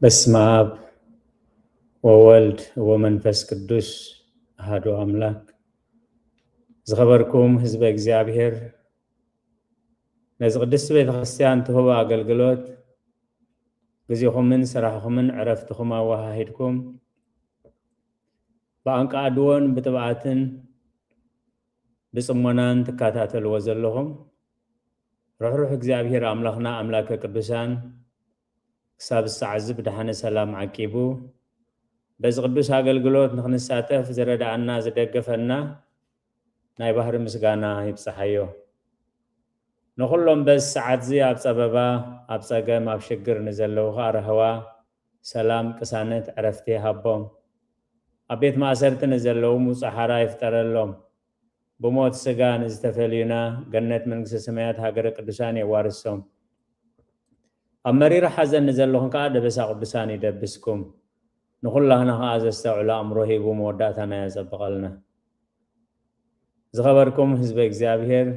በስመ አብ ወወልድ ወመንፈስ ቅዱስ አሐዱ አምላክ። ዝኸበርኩም ህዝበ እግዚኣብሔር፣ ነዚ ቅድስቲ ቤተ ክርስቲያን ትህቦ ኣገልግሎት ግዜኹምን ስራሕኹምን ዕረፍትኹም ኣወሃሂድኩም፣ ብኣንቃዕድዎን ብጥብኣትን ብጽሞናን ትከታተልዎ ዘለኹም፣ ርሕሩሕ እግዚኣብሔር ኣምላኽና ኣምላከ ቅዱሳን ክሳብ ሰዓት እዚ ብድሓነ ሰላም ዓቂቡ፣ በዚ ቅዱስ ኣገልግሎት ንኽንሳተፍ ዝረድኣና ዝደገፈና ናይ ባህሪ ምስጋና ይብጽሓዮ። ንኹሎም በዚ ሰዓት እዚ ኣብ ጸበባ፣ ኣብ ጸገም፣ ኣብ ሽግር ንዘለዉ ኸኣ ርህዋ፣ ሰላም፣ ቅሳነት፣ ዕረፍቲ ይሃቦም። ኣብ ቤት ማእሰርቲ ንዘለዉ ምውጻእ ሓራ ይፍጠረሎም። ብሞት ስጋ ንዝተፈልዩና ገነት መንግስተ ሰማያት ሃገረ ቅዱሳን የዋርሶም። ኣብ መሪር ሓዘን ንዘለኹም ከኣ ደበሳ ቅዱሳን ይደብስኩም። ንኹላህና ከኣ ዘስተውዕሎ ኣእምሮ ሂቡ መወዳእታና የጸብቐልና። ዝኸበርኩም ህዝበ እግዚኣብሔር፣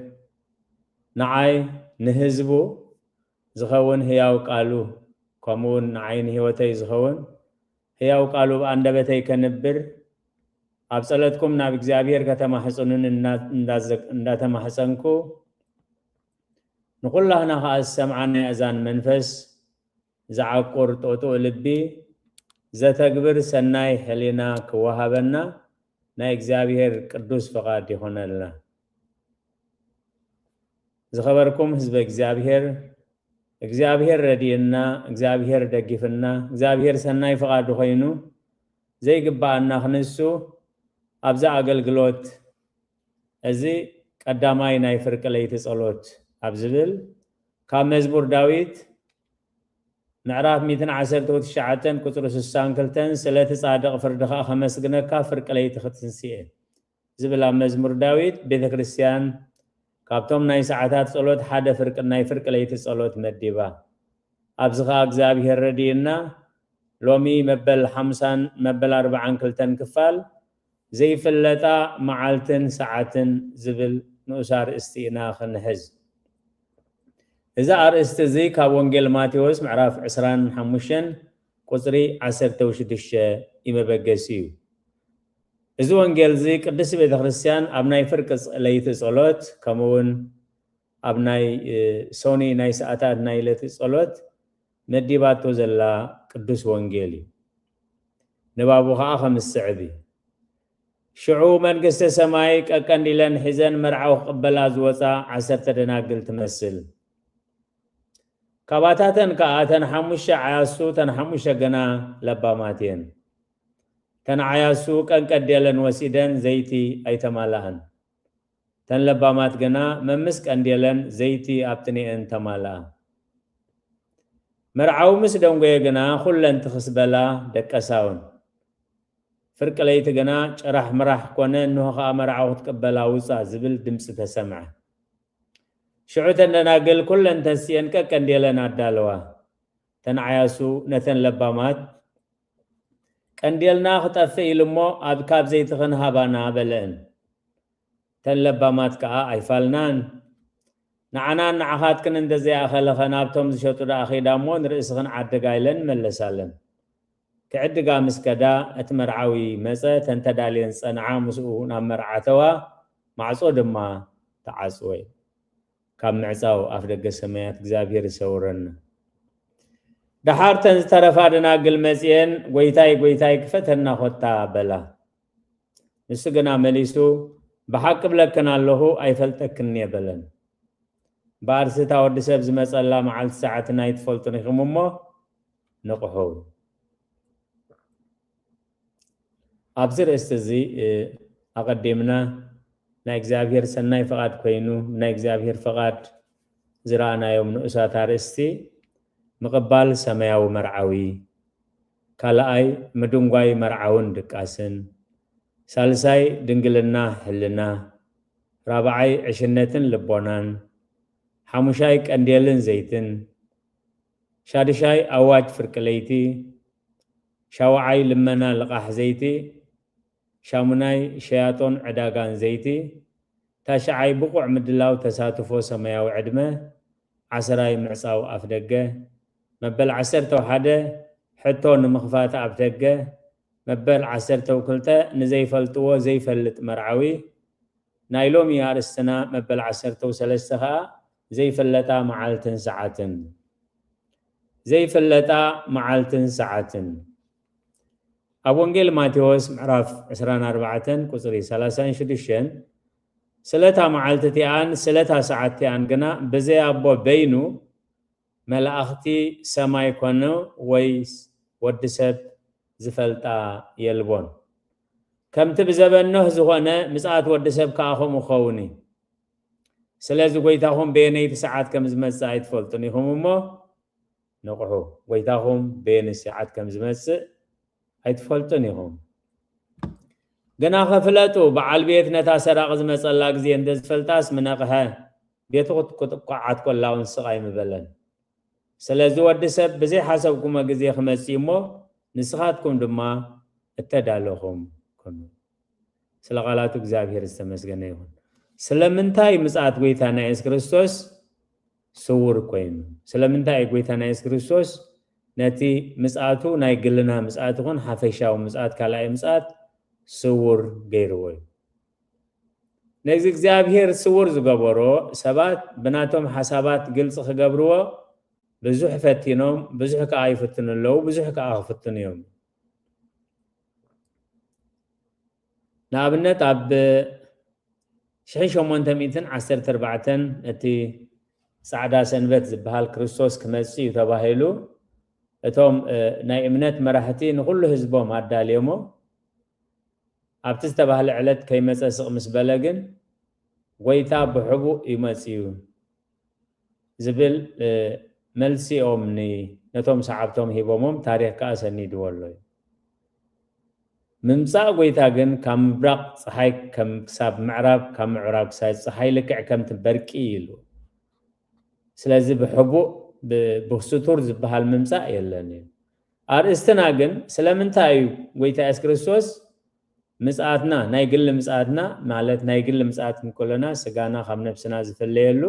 ንዓይ ንህዝቡ ዝኸውን ህያው ቃሉ፣ ከምኡውን ንዓይ ንህይወተይ ዝኸውን ህያው ቃሉ ብኣንደበተይ ከንብር፣ ኣብ ጸሎትኩም ናብ እግዚኣብሔር ከተማሕጽኑን እና-፣ እንዳዘ-፣ እንዳተማሕጸንኩ፣ ንኹላህና ከኣ ዝሰምዓ ናይ ኣእዛን መንፈስ ዝዓቁር ጥጡእ ልቢ ዘተግብር ሰናይ ሕሊና ክወሃበና ናይ እግዚኣብሔር ቅዱስ ፍቓድ ይኾነልና። ዝኸበርኩም ህዝበ እግዚኣብሔር፣ እግዚኣብሔር ረድእና፣ እግዚኣብሔር ደጊፍና፣ እግዚኣብሔር ሰናይ ፍቓዱ ኮይኑ ዘይግብኣና ክንሱ ኣብዚ ኣገልግሎት እዚ ቀዳማይ ናይ ፍርቂ ለይቲ ጸሎት ኣብ ዝብል ካብ መዝሙር ዳዊት ምዕራፍ ሚእትን ዓሰርተ ትሽዓተን ቁጽሪ ስሳን ክልተን፣ ስለቲ ጻድቕ ፍርድኻ ከመስግነካ ፍርቂ ለይቲ ክትንስእ እየ ዝብል ኣብ መዝሙር ዳዊት ቤተ ክርስቲያን ካብቶም ናይ ሰዓታት ጸሎት ሓደ ፍርቂ ናይ ፍርቂ ለይቲ ጸሎት መዲባ። ኣብዚ ኸኣ እግዚኣብሔር ረድእና ሎሚ መበል ሓምሳን መበል ኣርባዓን ክልተን ክፋል ዘይፍለጣ መዓልትን ሰዓትን ዝብል ንኡስ ኣርእስቲ ኢና ክንሕዝ። እዚ ኣርእስቲ እዚ ካብ ወንጌል ማቴዎስ ምዕራፍ ዕስራን ሓሙሽተን ቁጽሪ ዓሰርተ ሽዱሽተ እዩ መበገሲኡ። እዚ ወንጌል እዚ ቅድስቲ ቤተ ክርስቲያን ኣብ ናይ ፍርቂ ጸ-፣ ለይቲ ጸሎት ከምኡ እውን ኣብ ናይ፣ እ፣ ሶኒ ናይ ሰዓታት ናይ ለይቲ ጸሎት መዲባቶ ዘላ ቅዱስ ወንጌል እዩ። ንባቡ ኸኣ ከም ዝስዕብ እዩ። ሽዑ መንግስተ ሰማይ ቀቀንዲለን ሒዘን መርዓዊ ክቕበላ ዝወጻ ዓሰርተ ደናግል ትመስል። ካባታተን ከኣ እተን ሓሙሽተ ዓያሱ፣ እተን ሓሙሽተ ገና ለባማት እየን። እተን ዓያሱ ቀንቀንዴለን ወሲደን ዘይቲ ኣይተማልኣን። እተን ለባማት ግና መምስ ቀንዴለን ዘይቲ ኣብ ጥኒኤን ተማልኣ። መርዓዊ ምስ ደንጎየ ግና ኩለን ትኽስ በላ ደቀሳውን። ፍርቂ ለይቲ ግና ጭራሕ ምራሕ ኮነ፣ እንሆ ኸኣ መርዓዊ ክትቅበላ ውጻ ዝብል ድምጺ ተሰምዐ። ሽዑ እተን ደናግል ኩለን ተንስኤን ቀቀንዴለን ኣዳለዋ። እተን ዓያሱ ነተን ለባማት፣ ቀንዴልና ክጠፍእ ኢሉ እሞ ኣብ ካብ ዘይትኽን ሃባና በለእን። እተን ለባማት ከኣ ኣይፋልናን። ንዓናን ንዓኻትክን እንተዘይኣኸለኸ ናብቶም ዝሸጡ ደኣ ኺዳ እሞ ንርእስኽን ዓድጋ ኢለን መለሳለን። ክዕድጋ ምስ ከዳ እቲ መርዓዊ መጸ፣ እተን ተዳልየን ዝጸንዓ ምስኡ ናብ መርዓ ኣተዋ፣ ማዕጾ ድማ ተዓጽወ። ካብ ምዕጻው ኣፍ ደገ ሰማያት እግዚኣብሔር ይሰውረና። ደሓር እተን ዝተረፋ ደናግል መጺኤን፣ "ጐይታይ፣ ጐይታይ፣ ክፈተና ኾታ" በላ። ንሱ ግና መሊሱ፣ "ብሓቂ እብለክን ኣለኹ፣ ኣይፈልጠክን እየ" በለን። እምበኣርሲ እታ ወዲ ሰብ ዝመጸላ መዓልቲ ሰዓትን ኣይትፈልጡን ኢኹም እሞ ንቕሑ። ኣብዚ ርእስቲ እዚ፣ እ፣ ኣቐዲምና ናይ እግዚኣብሔር ሰናይ ፍቓድ ኮይኑ፣ ናይ እግዚኣብሔር ፍቓድ ዝረኣናዮም ንኡሳት ኣርእስቲ፣ ምቕባል ሰማያዊ መርዓዊ፣ ካልኣይ ምድንጓይ መርዓውን ድቃስን፣ ሳልሳይ ድንግልና ሕልና፣ ራብዓይ ዕሽነትን ልቦናን፣ ሓሙሻይ ቀንዴልን ዘይትን፣ ሻድሻይ ኣዋጅ ፍርቂ ለይቲ፣ ሻውዓይ ልመና ልቓሕ ዘይቲ፣ ሻሙናይ ሸያጦን ዕዳጋን ዘይቲ፣ ታሽዓይ ብቑዕ ምድላው ተሳትፎ ሰማያዊ ዕድመ፣ ዓሰራይ ምዕጻው ኣፍ ደገ፣ መበል ዓሰርተ ሓደ ሕቶ ንምኽፋት ኣብ ደገ። መበል ዓሰርተው ክልተ ንዘይፈልጥዎ ዘይፈልጥ መርዓዊ። ናይ ሎሚ ኣርእስትና መበል ዓሰርተው ሰለስተ ኸኣ ዘይፍለጣ መዓልትን ሰዓትን። ዘይፍለጣ መዓልትን ሰዓትን። ኣብ ወንጌል ማቴዎስ ምዕራፍ ዕስራን ኣርባዕተን ቁጽሪ ሰላሳን ሽዱሽተን፣ ስለታ መዓልቲ እቲኣን ስለታ ሰዓት እቲኣን ግና ብዘይ ኣቦ በይኑ መላእኽቲ ሰማይ ኮነ ወይስ ወዲ ሰብ ዝፈልጣ የልቦን። ከምቲ ብዘበን ኖህ ዝኾነ ምጽኣት ወዲ ሰብ ከኣ ከምኡ ክኸውን እዩ። ስለዚ ጎይታኹም በየነይቲ ሰዓት ከም ዝመጽእ ኣይትፈልጡን ኢኹም እሞ ንቕሑ። ጎይታኹም በየነይቲ ሰዓት ከም ዝመጽእ ኣይትፈልጡን ኢኹም። ግና ከፍለጡ በዓል ቤት ነታ ሰራቒ ዝመጸላ ግዜ እንተ ዝፈልጣስ ምነቕሐ፣ ቤቱ ክትኩጥቋዓት ኮላ እውን ስቕ ኣይምበለን። ስለዚ ወዲ ሰብ ብዘይሓሰብኩሞ ግዜ ክመጽእ እሞ ንስኻትኩም ድማ እተዳለኹም ኩኑ። ስለ ቃላቱ እግዚኣብሔር ዝተመስገነ ይኹን። ስለምንታይ ምጽኣት ጎይታና የሱስ ክርስቶስ ስውር ኮይኑ? ስለምንታይ እዩ ጎይታና የሱስ ክርስቶስ ነቲ ምጽኣቱ ናይ ግልና ምጽኣት ይኹን ሓፈሻዊ ምጽኣት፣ ካልኣይ ምጽኣት ስውር ገይርዎ እዩ? ነዚ እግዚኣብሔር ስውር ዝገበሮ ሰባት ብናቶም ሓሳባት ግልጺ ክገብርዎ ብዙሕ ፈቲኖም፣ ብዙሕ ከኣ ይፍትኑ ኣለዉ፣ ብዙሕ ከኣ ክፍትኑ እዮም። ንኣብነት ኣብ ሽሕን ሸሞንተ ሚእትን ዓሰርተ ኣርባዕተን እቲ ጻዕዳ ሰንበት ዝበሃል ክርስቶስ ክመጽእ እዩ ተባሂሉ እቶም፣ እ፣ ናይ እምነት መራሕቲ ንኹሉ ህዝቦም ኣዳልዮሞ ኣብቲ ዝተባህለ ዕለት ከይመጸ ስቕ ምስ በለ ግን ጎይታ ብሕቡእ እዩ መጽዩ ዝብል፣ እ፣ መልሲኦም ን-፣ ነቶም ሰዓብቶም ሂቦሞም፣ ታሪኽ ከኣ ሰኒድዎ ኣሎ እዩ። ምምጻእ ጎይታ ግን ካብ ምብራቕ ጸሓይ ከም ክሳብ ምዕራብ፣ ካብ ምዕራብ ክሳብ ጸሓይ ልክዕ ከምቲ በርቂ እዩ ኢሉ። ስለዚ ብሕቡእ ብ-፣ ብስቱር ዝበሃል ምምጻእ የለን እዩ። ኣርእስትና ግን ስለምንታይ እዩ ጎይታ የሱስ ክርስቶስ ምጽኣትና፣ ናይ ግሊ ምጽኣትና ማለት ናይ ግሊ ምጽኣት እንከለና ስጋና ካብ ነብስና ዝፍለየሉ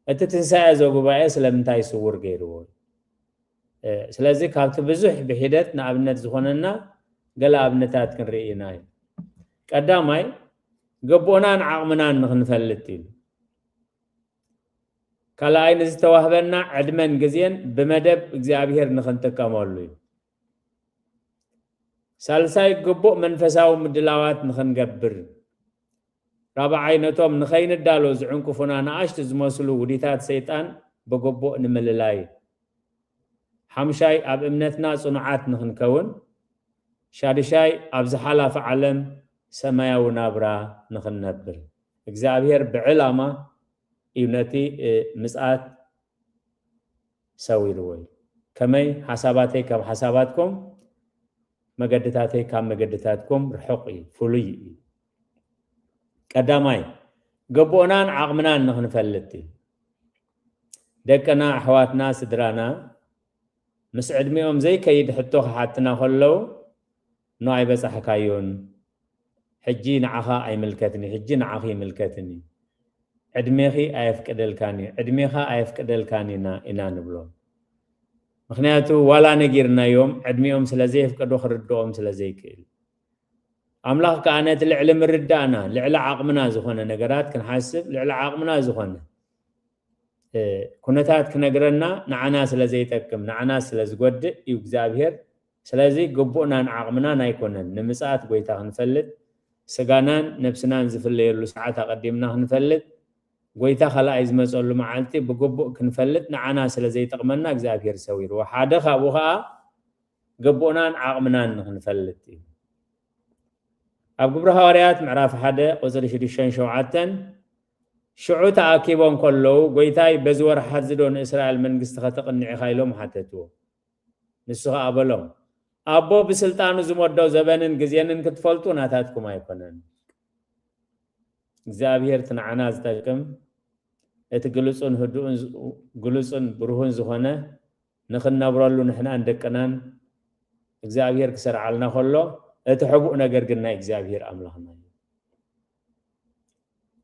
እቲ ትንሳኤ ዘጉባኤ ስለምንታይ ስውር ገይርዎ? እ፣ ስለዚ ካብቲ ብዙሕ ብሒደት ንኣብነት ዝኾነና ገለ ኣብነታት ክንርኢ ኢና እዩ። ቀዳማይ፣ ግቡእናን ዓቕምናን ንኽንፈልጥ እዩ። ካልኣይ፣ ንዝተዋህበና ዕድመን ግዜን ብመደብ እግዚኣብሔር ንኽንጥቀመሉ እዩ። ሳልሳይ፣ ግቡእ መንፈሳዊ ምድላዋት ንኽንገብር። ራብዓይ፣ ነቶም ንኸይንዳሎ ዝዕንቅፉና ንኣሽቱ ዝመስሉ ውዲታት ሰይጣን ብግቡእ ንምልላይ። ሓምሻይ፣ ኣብ እምነትና ጽኑዓት ንኽንከውን። ሻድሻይ፣ ኣብዚ ሓላፊ ዓለም ሰማያዊ ናብራ ንኽንነብር። እግዚኣብሔር ብዕላማ እዩ ነቲ፣ እ፣ ምጽኣት ሰዊርዎ እዩ። ከመይ ሓሳባተይ ካብ ሓሳባትኩም፣ መገድታተይ ካብ መገድታትኩም ርሑቕ እዩ፣ ፍሉይ እዩ። ቀዳማይ፣ ግቡእናን ዓቕምናን ንኽንፈልጥ እዩ። ደቅና፣ ኣሕዋትና፣ ስድራና ምስ ዕድሚኦም ዘይከይድ ሕቶ ክሓትና ከለዉ፣ "ኖ ኣይበጻሕካዮን፣ ሕጂ ንዓኻ ኣይምልከትን እዩ፣ ሕጂ ንዓኺ ይምልከትን እዩ፣ ዕድሜኺ ኣየፍቅደልካን እዩ፣ ዕድሜኻ ኣየፍቅደልካን ኢና" ኢና ንብሎም። ምኽንያቱ ዋላ ነጊርናዮም ዕድሚኦም ስለ ዘየፍቅዶ ክርድኦም ስለ ዘይክእል። ኣምላኽ ከኣ ነቲ ልዕሊ ምርዳእና፣ ልዕሊ ዓቕምና ዝኾነ ነገራት ክንሓስብ፣ ልዕሊ ዓቕምና ዝኾነ፣ እ፣ ኩነታት ክነግረና ንዓና ስለ ዘይጠቅም፣ ንዓና ስለ ዝጎድእ እዩ እግዚኣብሔር። ስለዚ ግቡእናን ዓቕምናን ኣይኮነን ንምጽኣት ጎይታ ክንፈልጥ፣ ስጋናን ነብስናን ዝፍለየሉ ሰዓት ኣቐዲምና ክንፈልጥ፣ ጎይታ ካልኣይ ዝመጸሉ መዓልቲ ብግቡእ ክንፈልጥ ንዓና ስለ ዘይጠቕመና እግዚኣብሔር ሰዊርዎ። ሓደ ካብኡ ኸኣ ግቡእናን ዓቕምናን ንኽንፈልጥ እዩ። ኣብ ግብሪ ሃዋርያት ምዕራፍ ሓደ ቁጽሪ ሽዱሽተን ሸውዓተን፣ ሽዑ ተኣኪቦም ከለዉ፣ "ጎይታይ፣ በዚ ወርሓት እዚ ዶ ንእስራኤል መንግስቲ ከተቕንዕ ኢኻ?" ኢሎም ሓተትዎ። ንሱ ኸኣ በሎም፣ "ኣቦ ብስልጣኑ ዝመዶ ዘበንን ግዜንን ክትፈልጡ ናታትኩም ኣይኮነን። እግዚኣብሔር እቲ ንዓና ዝጠቅም፣ እቲ ግሉጽን ህዱእን ዝ-፣ ግሉጽን ብሩህን ዝኾነ ንኽንነብረሉ ንሕናን ደቅናን እግዚኣብሔር ክሰርዓልና ከሎ፣ እቲ ሕቡእ ነገር ግን ናይ እግዚኣብሔር ኣምላኽና እዩ።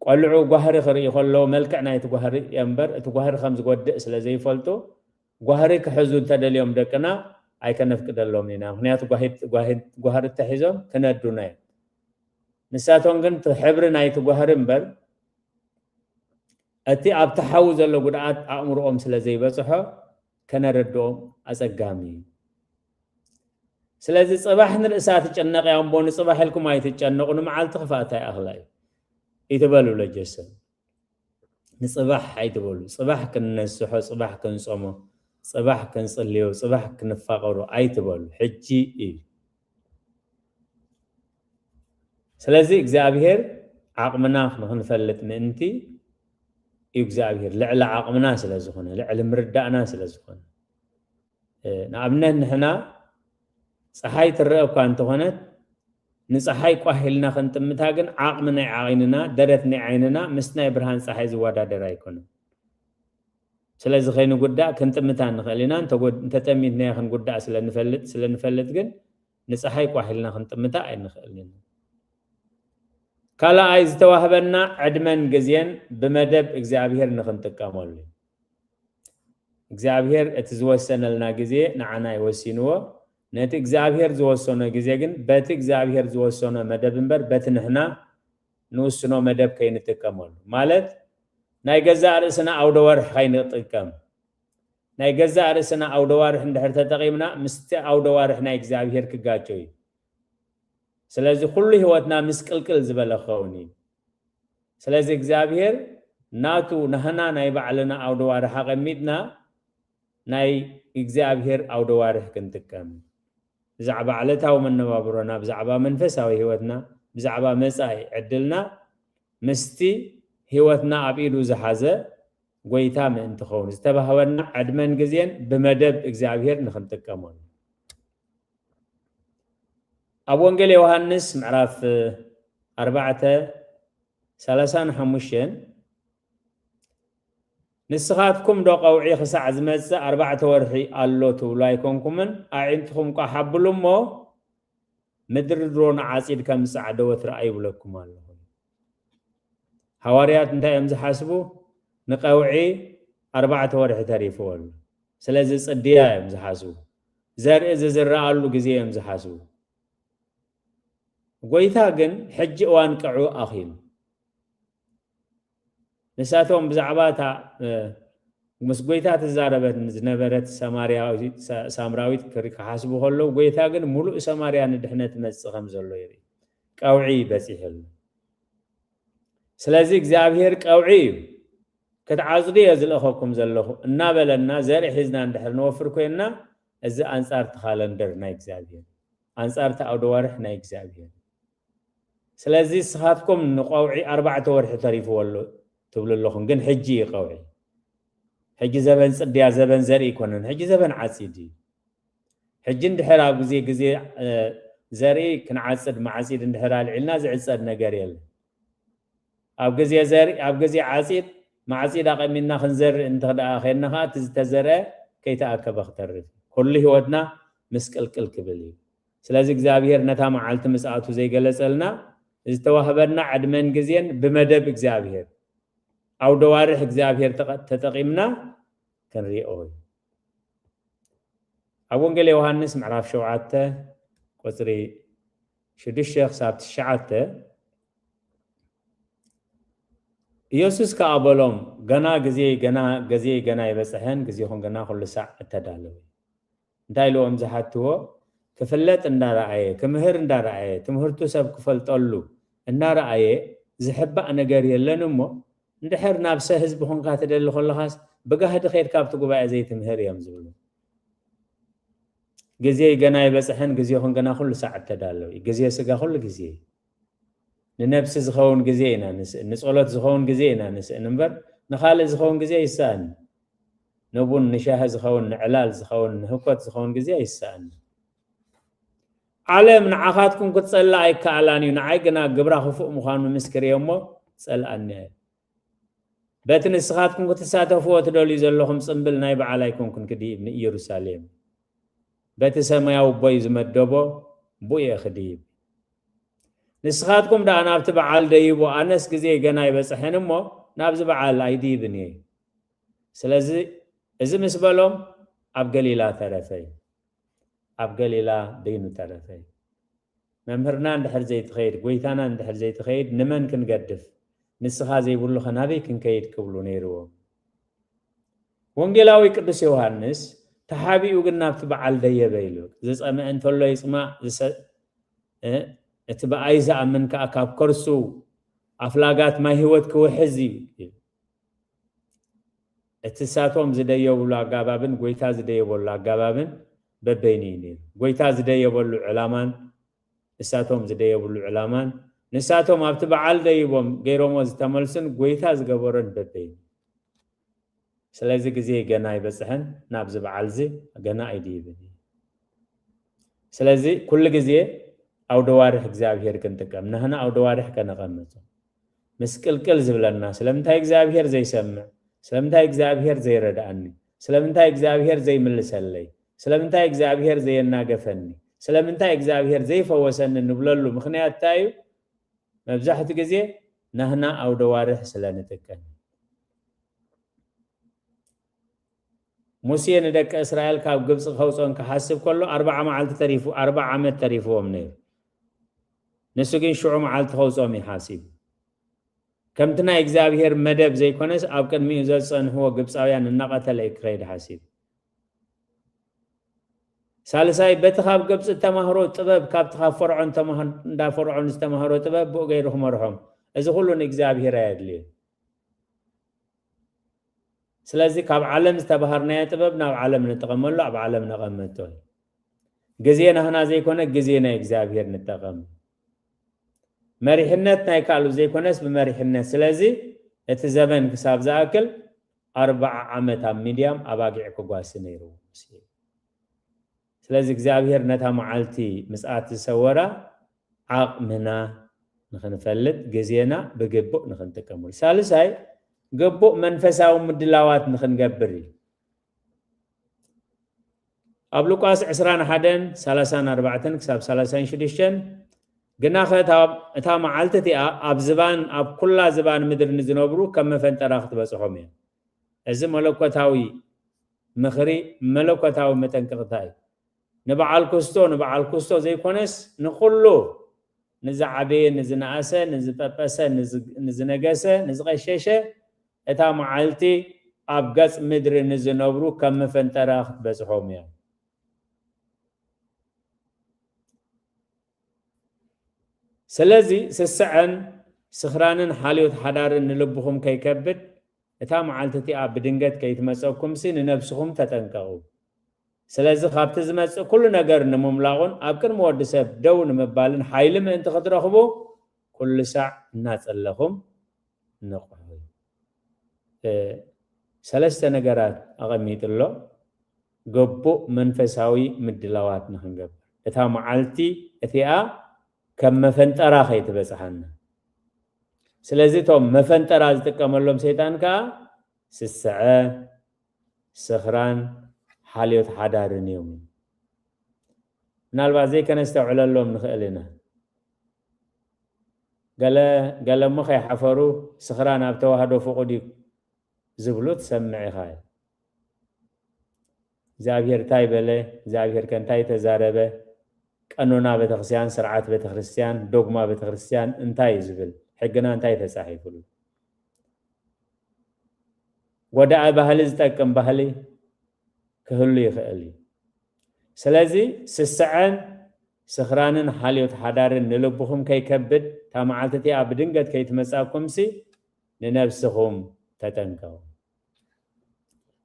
ቆልዑ ጓህሪ ክርኢ ከሎ፣ መልክዕ ናይቲ ጓህሪ እምበር፣ እቲ ጓህሪ ከም ዝጎድእ ስለ ዘይፈልጡ፣ ጓህሪ ክሕዙ እንተደልዮም ደቅና፣ ኣይከነፍቅደሎም ኢና። ምክንያቱ ጓሂት- ጓሂት- ጓህሪ ተሒዞም ክነዱና እዮም። ንሳቶም ግን እቲ ሕብሪ ናይቲ ጓህሪ እምበር እቲ ኣብቲ ሓዊ ዘሎ ጉድኣት ኣእምሮኦም ስለ ዘይበፅሖ ከነረድኦም ኣፀጋሚ እዩ። ስለዚ ፅባሕ ንርእሳ ትጨነቕ እያ እምቦ ንፅባሕ ኢልኩም ኣይትጨነቑ፣ ንመዓልቲ ክፍኣታ ይኣኽላ እዩ ይትበሉ ለጀሰብ። ንፅባሕ ኣይትበሉ። ፅባሕ ክንነስሖ፣ ፅባሕ ክንፀሞ፣ ፅባሕ ክንፅልዮ፣ ፅባሕ ክንፋቐሩ ኣይትበሉ። ሕጂ እዩ። ስለዚ እግዚኣብሔር ዓቕምና ንኽንፈልጥ ምእንቲ እዩ። እግዚኣብሔር ልዕሊ ዓቕምና ስለ ዝኾነ፣ ልዕሊ ምርዳእና ስለ ዝኾነ። ንኣብነት ንሕና ፀሓይ ትረአ እኳ እንተኾነት ንፀሓይ ቋህ ኢልና ክንጥምታ ግን ዓቕሚ ናይ ዓይንና፣ ደረት ናይ ዓይንና ምስ ናይ ብርሃን ፀሓይ ዝወዳደር ኣይኮነን። ስለዚ ከይንጉዳእ ክንጥምታ ንኽእል ኢና። እንተጎድ- እንተጠሚትናዮ ክንጉዳእ ስለንፈልጥ ስለንፈልጥ ግን ንፀሓይ ቋህ ኢልና ክንጥምታ ኣይንኽእልን ኢና። ካልኣይ ዝተዋህበና ዕድመን ግዜን ብመደብ እግዚኣብሔር ንኽንጥቀመሉ እዩ። እግዚኣብሔር እቲ ዝወሰነልና ግዜ ንዓና ይወሲንዎ። ነቲ እግዚኣብሔር ዝወሰኖ ግዜ ግን በቲ እግዚኣብሔር ዝወሰኖ መደብ እምበር በቲ ንሕና ንውስኖ መደብ ከይንጥቀመሉ ማለት ናይ ገዛእ ርእስና ኣውደ ወርሒ ከይንጥቀም። ናይ ገዛእ ርእስና ኣውደ ዋርሕ እንድሕር ተጠቒምና ምስቲ ኣውደ ዋርሕ ናይ እግዚኣብሔር ክጋጨ እዩ። ስለዚ ኩሉ ህይወትና ምስቅልቅል ዝበለ ክኸውን እዩ። ስለዚ እግዚኣብሔር ናቱ ናህና ናይ ባዕልና ኣውደ ዋርሕ ኣቐሚጥና ናይ እግዚኣብሔር ኣውደ ዋርሕ ክንጥቀም ብዛዕባ ዕለታዊ መነባብሮና፣ ብዛዕባ መንፈሳዊ ህይወትና፣ ብዛዕባ መጻኢ ዕድልና ምስቲ ህይወትና ኣብ ኢዱ ዝሓዘ ጎይታ ምእንቲ ኸውን ዝተባህበና ዕድመን ግዜን ብመደብ እግዚኣብሔር ንኽንጥቀመሉ። ኣብ ወንጌል ዮሃንስ ምዕራፍ ኣርባዕተ ሰላሳን ሓሙሽተን ንስኻትኩም ዶ ቀውዒ ክሳዕ ዝመጽእ ኣርባዕተ ወርሒ ኣሎ ትብሉ ኣይኮንኩምን? ኣዒንትኹም ቋሕ ኣብሉ እሞ ምድሪ ድሮ ንዓጺድ ከም ዝጸዓደወ ትረኣዩ ይብለኩም ኣለኹ። ሃዋርያት እንታይ እዮም ዝሓስቡ? ንቀውዒ ኣርባዕተ ወርሒ ተሪፍዎ ኣሎ። ስለዚ ጽድያ እዮም ዝሓስቡ። ዘርኢ ዝዝረኣሉ ግዜ እዮም ዝሓስቡ። ጎይታ ግን ሕጂ እዋን ቀዑ ኣኺሉ። ንሳቶም ብዛዕባ እታ ምስ ጎይታ ትዛረበት ዝነበረት ሳማርያዊት ሳምራዊት ክሓስቡ ከለዉ ጎይታ ግን ሙሉእ ሰማርያ ንድሕነት መጽእ ከም ዘሎ ይርኢ። ቀውዒ በጺሑ ኣሎ። ስለዚ እግዚኣብሔር ቀውዒ እዩ ክትዓጽዱ እየ ዝልእኸኩም ዘለኹ እናበለና ዘርኢ ሒዝና እንድሕር ንወፍር ኮይንና እዚ ኣንጻር እቲ ካለንደር ናይ እግዚኣብሔር ኣንጻር እቲ ኣውደ ዋርሕ ናይ እግዚኣብሔር። ስለዚ ንስኻትኩም ንቐውዒ ኣርባዕተ ወርሒ ተሪፍዎ ኣሎ ትብሉ ኣለኹም፣ ግን ሕጂ እዩ ቀውዒ። ሕጂ ዘበን ጽድያ ዘበን ዘርኢ ኣይኮነን፣ ሕጂ ዘበን ዓጺድ እዩ። ሕጂ እንድሕር ኣብ ግዜ ግዜ ዘርኢ ክንዓጽድ ማዕጺድ እንድሕር ኣልዒልና ዝዕጸድ ነገር የለን። ኣብ ግዜ ዘርኢ ኣብ ግዜ ዓጺድ ማዕጺድ ኣቐሚጥና ክንዘርእ እንተ ደኣ ኸድና ኸዓ እቲ ዝተዘርአ ከይተኣከበ ክተርፍ ኩሉ ህይወትና ምስቅልቅል ክብል እዩ። ስለዚ እግዚኣብሔር ነታ መዓልቲ ምጽኣቱ ዘይገለጸልና ዝተዋህበና ዕድመን ግዜን ብመደብ እግዚኣብሔር ኣውደ ዋርሕ እግዚኣብሔር ተጠቂምና ክንሪኦ እዩ። ኣብ ወንጌል ዮሃንስ ምዕራፍ ሸውዓተ ቁጽሪ ሽዱሽተ ክሳብ ትሽዓተ ኢየሱስ ከኣ በሎም፣ ገና ግዜ ገና ግዜ ገና ይበጽሐን ግዜኹም ገና ኩሉ ሳዕ እተዳለዉ። እንታይ ኢልዎም ዝሓትዎ ክፍለጥ እንዳረኣየ ክምህር እንዳረኣየ ትምህርቱ ሰብ ክፈልጠሉ እናረኣየ ዝሕባእ ነገር የለን እሞ እንድሕር ናብ ሰ ህዝቢ ኮንካ ትደሊ ከለኻስ ብጋህዲ ከይድካ ኣብቲ ጉባኤ ዘይትምህር እዮም ዝብሉ። ግዜ ገና ይበፅሐን ግዜኹም ገና ኩሉ ሳዕ እተዳለው እዩ። ግዜ ስጋ ኩሉ ግዜ ንነብሲ ዝኸውን ግዜ ኢና ንስእን፣ ንጸሎት ዝኸውን ግዜ ኢና ንስእን እምበር ንኻልእ ዝኸውን ግዜ ይሰኣን። ንቡን ንሻሂ ዝኸውን ንዕላል ዝኸውን ንህኮት ዝኸውን ግዜ ኣይሰኣን። ዓለም ንዓኻትኩም ክትጸልእ ኣይከኣላን እዩ፣ ንዓይ ግና ግብራ ክፉእ ምዃኑ ምስክር እየ እሞ ጸልኣኒ እየ። በቲ ንስኻትኩም ክትሳተፍዎ ትደልዩ ዘለኹም ጽምብል ናይ በዓል ኣይኮንኩን ክድይብ ንኢየሩሳሌም በቲ ሰማያዊ ኣቦይ ዝመደቦ ብኡ እየ ክድይብ። ንስኻትኩም ደኣ ናብቲ በዓል ደይቡ ኣነስ ግዜ ገና ኣይበጽሐን እሞ ናብዚ በዓል ኣይድይብን እየ። ስለዚ እዚ ምስ በሎም ኣብ ገሊላ ተረፈ እዩ። ኣብ ገሊላ በይኑ ተረፈ። መምህርና እንድሕር ዘይትኸይድ፣ ጎይታና እንድሕር ዘይትኸይድ፣ ንመን ክንገድፍ? ንስኻ ዘይብሉኸ ናበይ ክንከይድ? ክብሉ ነይርዎም። ወንጌላዊ ቅዱስ ዮሃንስ፣ ተሓቢኡ ግን ናብቲ በዓል ደየበ ኢሉ። ዝጸምአ እንተሎ ይጽማእ፣ ዝሰ-፣ እ፣ እቲ ብኣይ ዝኣምን ከኣ ካብ ከርሱ ኣፍላጋት ማይ ህይወት ክውሕዝ እዩ። እቲ እሳቶም ዝደየብሉ ኣጋባብን ጎይታ ዝደየበሉ ኣጋባብን በበይኑ እዩ ነይሩ። ጎይታ ዝደየበሉ ዕላማን እሳቶም ዝደየብሉ ዕላማን ንሳቶም ኣብቲ በዓል ደይቦም ገይሮሞ ዝተመልሱን ጎይታ ዝገበሮን በበይኑ። ስለዚ ግዜ ገና ኣይበጽሐን፣ ናብዚ በዓልዚ ገና ኣይድይብን እዩ። ስለዚ ኩሉ ግዜ ኣውደዋርሕ እግዚኣብሔር ክንጥቀም፣ ናህና ኣውደዋርሕ ከነቐምጦ። ምስቅልቅል ዝብለና፣ ስለምንታይ እግዚኣብሔር ዘይሰምዕ? ስለምንታይ እግዚኣብሔር ዘይረድኣኒ? ስለምንታይ እግዚኣብሔር ዘይምልሰለይ? ስለምንታይ እግዚኣብሔር ዘየናገፈኒ? ስለምንታይ እግዚኣብሔር ዘይፈወሰኒ ንብለሉ ምኽንያት እንታይ እዩ? መብዛሕትኡ ግዜ ናህና ኣውደዋርሕ ስለ ንጥቀም። ሙሴ ንደቂ እስራኤል ካብ ግብፂ ከውፅኦም ክሓስብ ከሎ ኣርባዓ መዓልቲ ተሪፉ፣ ኣርባዓ ዓመት ተሪፍዎም ነይሩ። ንሱ ግን ሽዑ መዓልቲ ከውፅኦም እዩ ሓሲቡ። ከምቲ ናይ እግዚኣብሔር መደብ ዘይኮነስ ኣብ ቅድሚኡ ዘፀንሕዎ ግብፃውያን እናቐተለ እዩ ክኸይድ ሓሲቡ። ሳልሳይ፣ በቲ ካብ ግብፂ እተማህሮ ጥበብ፣ ካብቲ ካብ ፈርዖን ተማህ-፣ እንዳ ፈርዖን ዝተማህሮ ጥበብ ብኡ ገይሩ ክመርሖም። እዚ ኩሉ ንእግዚኣብሔር ኣየድልዮን። ስለዚ ካብ ዓለም ዝተባሃርናዮ ጥበብ ናብ ዓለም ንጠቐመሉ፣ ኣብ ዓለም ነቐመጦ እዩ። ግዜ ናህና ዘይኮነ ግዜ ናይ እግዚኣብሔር ንጠቐም። መሪሕነት ናይ ካልእ ዘይኮነስ ብመሪሕነት። ስለዚ እቲ ዘመን ክሳብ ዝኣክል ኣርባዓ ዓመት ኣብ ሚድያም ኣባጊዕ ክጓሲ ነይሩ ሙሴ። ስለዚ እግዚኣብሔር ነታ መዓልቲ ምጽኣት ዝሰወራ ዓቕምና ንኽንፈልጥ ግዜና ብግቡእ ንኽንጥቀመሉ። ሳልሳይ፣ ግቡእ መንፈሳዊ ምድላዋት ንኽንገብር እዩ። ኣብ ሉቃስ ዕስራን ሓደን፣ ሰላሳን ኣርባዕተን ክሳብ ሰላሳን ሽዱሽተን፣ ግናኸ እታ፣ እታ መዓልቲ እቲኣ ኣብ ዝባን፣ ኣብ ኩላ ዝባን ምድሪ ንዝነብሩ ከም መፈንጠራ ክትበጽሖም እያ። እዚ መለኮታዊ ምኽሪ፣ መለኮታዊ መጠንቀቕታ እዩ። ንበዓል ኩስቶ፣ ንበዓል ኩስቶ ዘይኮነስ ንኹሉ፣ ንዝዓበየ፣ ንዝነኣሰ፣ ንዝጠጠሰ፣ ንዝ-፣ ንዝነገሰ፣ ንዝቐሸሸ፣ እታ መዓልቲ ኣብ ገጽ ምድሪ ንዝነብሩ ከም መፈንጠራ ክትበጽሖም እያ። ስለዚ ስስዐን ስኽራንን ሓልዮት ሓዳርን ንልብኹም ከይከብድ፣ እታ መዓልቲ እቲኣ ብድንገት ከይትመጸኩምሲ ንነብስኹም ተጠንቀቑ። ስለዚ ካብቲ ዝመጽእ ኩሉ ነገር ንምምላቑን ኣብ ቅድሚ ወዲ ሰብ ደው ንምባልን ሓይሊ ምእንቲ ክትረኽቡ፣ ኩሉ ሳዕ እናጸለኹም ንቕሑ። እ፣ ሰለስተ ነገራት ኣቐሚጡ ኣሎ። ግቡእ መንፈሳዊ ምድላዋት ንኽንገብር፣ እታ መዓልቲ እቲኣ ከም መፈንጠራ ከይትበጽሓና። ስለዚ እቶም መፈንጠራ ዝጥቀመሎም ሰይጣን ከኣ ስስዐ፣ ስኽራን፣ ሓልዮት ሓዳርን እዮም። ምናልባት ዘይከነስተውዕለሎም ንኽእል ኢና። ገለ፣ ገለ እሞ ከይሓፈሩ ስኽራን ኣብ ተዋህዶ ፍቑድ እዩ ዝብሉ ትሰምዕ ኢኻ። እግዚኣብሔር እንታይ በለ? እግዚኣብሔር ከ እንታይ ተዛረበ? ቀኖና ቤተክርስትያን፣ ስርዓት ቤተክርስትያን፣ ዶግማ ቤተክርስትያን እንታይ እዩ ዝብል? ሕግና እንታይ ተጻሒፉሉ? ጎዳኢ ባህሊ ዝጠቅም ባህሊ ክህሉ ይኽእል እዩ። ስለዚ ስስዐን ስኽራንን ሓልዮት ሓዳርን ንልብኹም ከይከብድ፣ እታ መዓልቲ እቲኣ ብድንገት ከይትመጻእኩምሲ ንነብስኹም ተጠንቀቑ።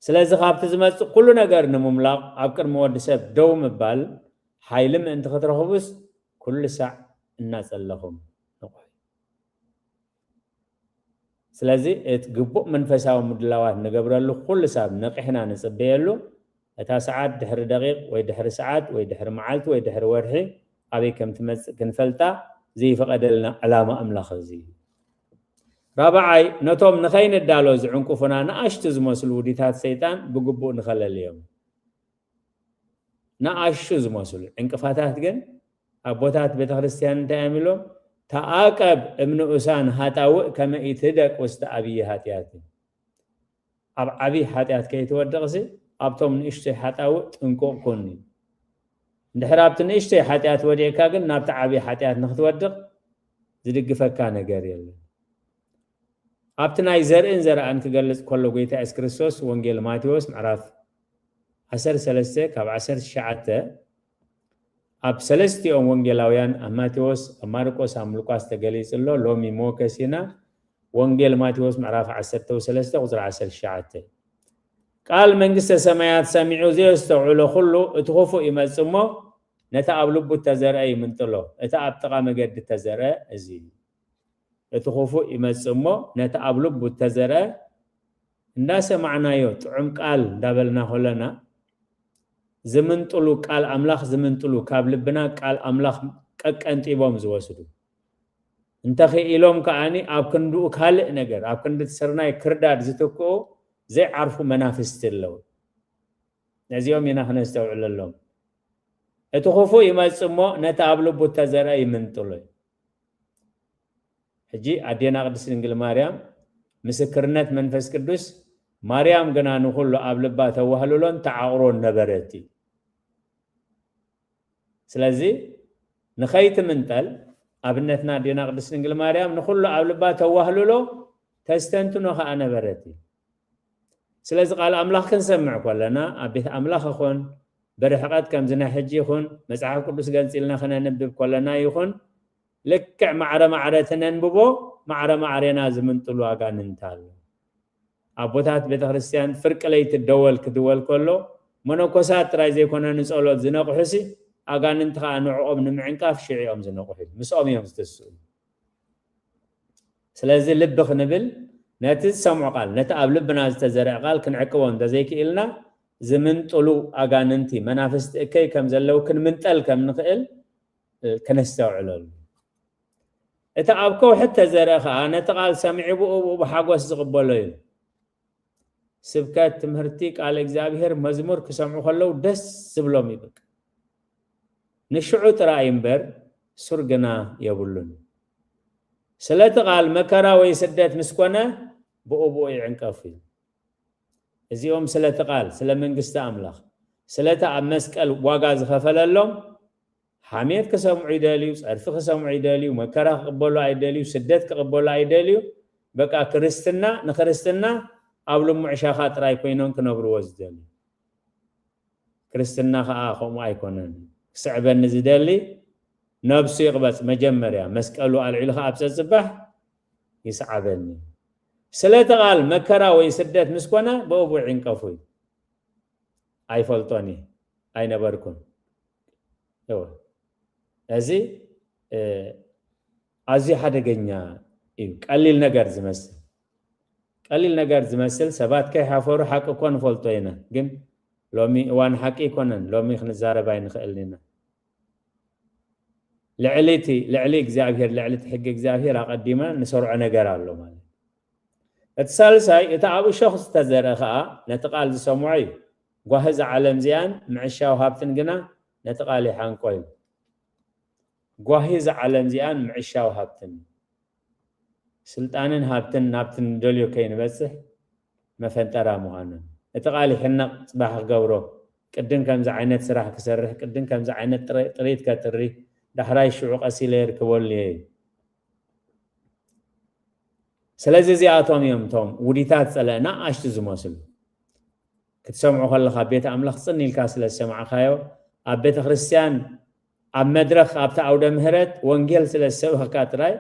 ስለዚ ካብቲ ዝመጽእ ኩሉ ነገር ንምምላቕ ኣብ ቅድሚ ወዲ ሰብ ደው ምባል ሓይሊ ምእንቲ ክትረኽቡስ ኩሉ ሳዕ እናጸለኹም ንቑሑ። ስለዚ እቲ ግቡእ መንፈሳዊ ምድላዋት ንገብረሉ ኩሉ ሳብ ነቒሕና ንጽበየሉ። እታ ሰዓት ድሕሪ ደቂቕ ወይ ድሕሪ ሰዓት ወይ ድሕሪ መዓልቲ ወይ ድሕሪ ወርሒ ኣበይ ከም ትመጽእ ክንፈልጣ ዘይፈቐደልና ዕላማ ኣምላኽ እዚ እዩ። ራብዓይ፣ ነቶም ንኸይንዳሎ ዝዕንቅፉና ንኣሽቱ ዝመስሉ ውዲታት ሰይጣን ብግቡእ ንኸለልዮም። ንኣሽቱ ዝመስሉ ዕንቅፋታት ግን ኣቦታት ቤተ ክርስቲያን እንታይ እዮም ኢሎም? "ተዓቀብ እምንኡሳን ሃጣውእ ከመ ኢትህደቅ ውስተ ዓብዪ ኃጢአት" እዩ። ኣብ ዓብዪ ሓጢኣት ከይትወድቕሲ ኣብቶም ንእሽቶይ ሓጣውእ ጥንቁቕ ኩን እዩ። እንድሕር ኣብቲ ንእሽተይ ሓጢኣት ወዲቕካ ግን ናብቲ ዓብዪ ሓጢኣት ንክትወድቕ ዝድግፈካ ነገር የለን። ኣብቲ ናይ ዘርእን ዘርኣን ክገልጽ ከሎ ጎይታ የሱስ ክርስቶስ ወንጌል ማቴዎስ ምዕራፍ ዓሰርተ ሰለስተ ካብ ዓሰርተ ትሽዓተ ኣብ ሰለስቲኦም ወንጌላውያን ኣብ ማቴዎስ፣ ኣብ ማርቆስ፣ ኣብ ሉቃስ ተገሊጹ ኣሎ። ሎሚ ሞከስ ኢና። ወንጌል ማቴዎስ ምዕራፍ ዓሰርተ ሰለስተ ቁጽሪ ዓሰርተ ትሽዓተ። ቃል መንግስተ ሰማያት ሰሚዑ ዘየስተውዕሎ ኩሉ እቲ ክፉእ ይመጽእ እሞ ነቲ ኣብ ልቡ እተዘርአ ይምንጥሎ። እቲ ኣብ ጥቓ መገዲ እተዘርአ እዚ እዩ። እቲ ክፉእ ይመጽእ እሞ ነቲ ኣብ ልቡ እተዘርአ እንዳሰማዕናዮ ጥዑም ቃል እንዳበልና ከለና ዝምንጥሉ ቃል ኣምላኽ ዝምንጥሉ ካብ ልብና ቃል ኣምላኽ ቀቀንጢቦም ዝወስዱ እንተኽኢሎም ከዓኒ ኣብ ክንድኡ ካልእ ነገር ኣብ ክንዲ እቲ ስርናይ ክርዳድ ዝትክኡ ዘይዓርፉ መናፍስቲ ኣለዉ። ነዚኦም ኢና ክነስተውዕለሎም። እቲ ክፉእ ይመጽእ እሞ ነቲ ኣብ ልቡ እተዘርአ ይምንጥሎ እዩ። ሕጂ ኣዴና ቅድስት ድንግል ማርያም ምስክርነት መንፈስ ቅዱስ ማርያም ግና ንኹሉ ኣብ ልባ ተዋህልሎን ተዓቕሮን ነበረት እዩ። ስለዚ ንኸይትምንጠል ኣብነትና ኣዴና ቅድስት ድንግል ማርያም ንኹሉ ኣብ ልባ ተዋህልሎ ተስተንትኖ ከኣ ነበረት እዩ። ስለዚ ቃል ኣምላኽ ክንሰምዕ ከለና ኣብ ቤት ኣምላኽ ይኹን ብርሕቐት ከምዚ ናይ ሕጂ ይኹን መጽሓፍ ቅዱስ ገንጺልና ክነንብብ ከለና ይኹን ልክዕ ማዕረ ማዕረ ትነንብቦ ማዕረ ማዕሬና ዝምንጥሉ ኣጋንንት ኣሎ። ኣቦታት ቤተ ክርስቲያን ፍርቂ ለይቲ ደወል ክድወል ከሎ መነኮሳት ጥራይ ዘይኮነ ንጸሎት ዝነቕሑሲ ኣጋንንቲ ከኣ ንዕኦም ንምዕንቃፍ ሽዒኦም ዝነቕሑ ምስኦም እዮም ዝትስኡ። ስለዚ ልቢ ክንብል ነቲ ዝሰምዖ ቃል ነቲ ኣብ ልብና ዝተዘርአ ቃል ክንዕቅቦ እንተዘይክኢልና ዝምንጥሉ ኣጋንንቲ መናፍስቲ እከይ ከም ዘለዉ ክንምንጠል ከም ንኽእል ክነስተውዕለሉ። እቲ ኣብ ከውሒ እተዘርአ ኸኣ ነቲ ቃል ሰሚዑ ብኡ ብኡ ብሓጎስ ዝቕበሎ እዩ። ስብከት፣ ትምህርቲ፣ ቃል እግዚኣብሔር፣ መዝሙር ክሰምዑ ከለዉ ደስ ዝብሎም እዩ። በቃ ንሽዑ ጥራይ እምበር ሱር ግና የብሉን። ስለቲ ቃል መከራ ወይ ስደት ምስ ኮነ ብኡ ብኡ ይዕንቀፉ እዩ። እዚኦም ስለቲ ቃል ስለ መንግስቲ ኣምላኽ ስለቲ ኣብ መስቀል ዋጋ ዝኸፈለሎም ሓሜት ክሰምዑ ይደልዩ፣ ጸርፊ ክሰምዑ ይደልዩ፣ መከራ ክቕበሉ ኣይደልዩ፣ ስደት ክቕበሉ ኣይደልዩ። በቃ ክርስትና ንክርስትና ኣብ ልሙዕ ሻኻ ጥራይ ኮይኖም ክነብርዎ ዝደልዩ። ክርስትና ኸዓ ከምኡ ኣይኮነን። ክስዕበኒ ዝደሊ ነብሱ ይቕበጽ መጀመርያ፣ መስቀሉ ኣልዒሉ ኸዓ ኣብ ጸጽባሕ ይስዓበኒ። ስለቲ ቃል መከራ ወይ ስደት ምስ ኮነ ብእቡ ይዕንቀፉ እዩ። ኣይፈልጦን እየ፣ ኣይነበርኩን። እወ። እዚ ኣዝዩ ሓደገኛ እዩ። ቀሊል ነገር ዝመስል ቀሊል ነገር ዝመስል ሰባት ከይሓፈሩ ሓቂ እኮ ንፈልጦ ኢና፣ ግን ሎሚ እዋን ሓቂ ኣይኮነን። ሎሚ ክንዛረብ ኣይንኽእልን ኢና። ልዕሊ እቲ ልዕሊ እግዚኣብሔር ልዕሊ እቲ ሕጊ እግዚኣብሔር ኣቐዲመ ንሰርዖ ነገር ኣሎ ማለት እዩ። እቲ ሳልሳይ እቲ ኣብ እሾኽ ዝተዘርአ ኸዓ ነቲ ቃል ዝሰምዖ እዩ። ጓሂ እዛ ዓለም እዚኣን ምዕሻው ሃብትን ግና ነቲ ቃል ይሓንቆ እዩ። ጓሂ እዛ ዓለም እዚኣን ምዕሻው ሃብትን ስልጣንን ሃብትን ናብቲ ንደልዮ ከይንበጽሕ መፈንጠራ ምዃኑን እቲ ቃል ይሕነቕ ጽባሕ ክገብሮ ቅድም ከምዚ ዓይነት ስራሕ ክሰርሕ ቅድም ከምዚ ዓይነት ጥረ- ጥሪት ከጥሪ ዳሕራይ ሽዑ ቀስ ኢለ የርክበሉ እየ። ስለዚ እዚኣቶም እዮም እቶም ውዲታት ጸለእና ኣሽቱ ዝመስሉ ክትሰምዖ ከለኻ ቤት ኣምላኽ ጽን ኢልካ ስለ ዝሰማዕካዮ ኣብ ቤተ ክርስቲያን ኣብ መድረኽ ኣብቲ ኣውደ ምህረት ወንጌል ስለ ዝሰበኽካ ጥራይ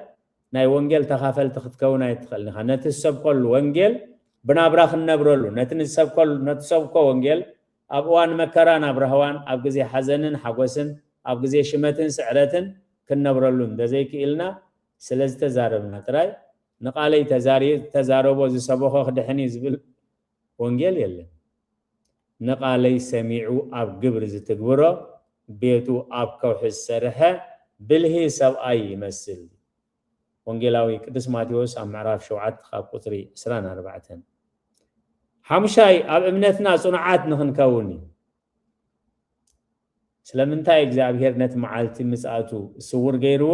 ናይ ወንጌል ተኻፈልቲ ክትከውን ኣይትኽእልን ኢኻ። ነቲ ዝሰብከሉ ወንጌል ብናብራ ክንነብረሉ ነቲ ንሰብከሉ ነቲ ሰብኮ ወንጌል ኣብ እዋን መከራ ናብ ራህዋን ኣብ ግዜ ሓዘንን ሓጎስን ኣብ ግዜ ሽመትን ስዕረትን ክንነብረሉ እንተዘይክኢልና ስለ ዝተዛረብና ጥራይ ንቓለይ ተዛሪ ተዛረቦ ዝሰበኾ ክድሕን እዩ ዝብል ወንጌል የለን። ንቓለይ ሰሚዑ ኣብ ግብሪ ዝትግብሮ ቤቱ ኣብ ከውሒ ዝሰርሐ ብልሂ ሰብኣይ ይመስል። ወንጌላዊ ቅዱስ ማቴዎስ ኣብ ምዕራፍ ሸውዓተ ካብ ቁጽሪ ዕስራን ኣርባዕተን። ሓሙሻይ ኣብ እምነትና ጽኑዓት ንኽንከውን እዩ። ስለምንታይ እግዚኣብሔር ነቲ መዓልቲ ምጽኣቱ ስውር ገይርዎ?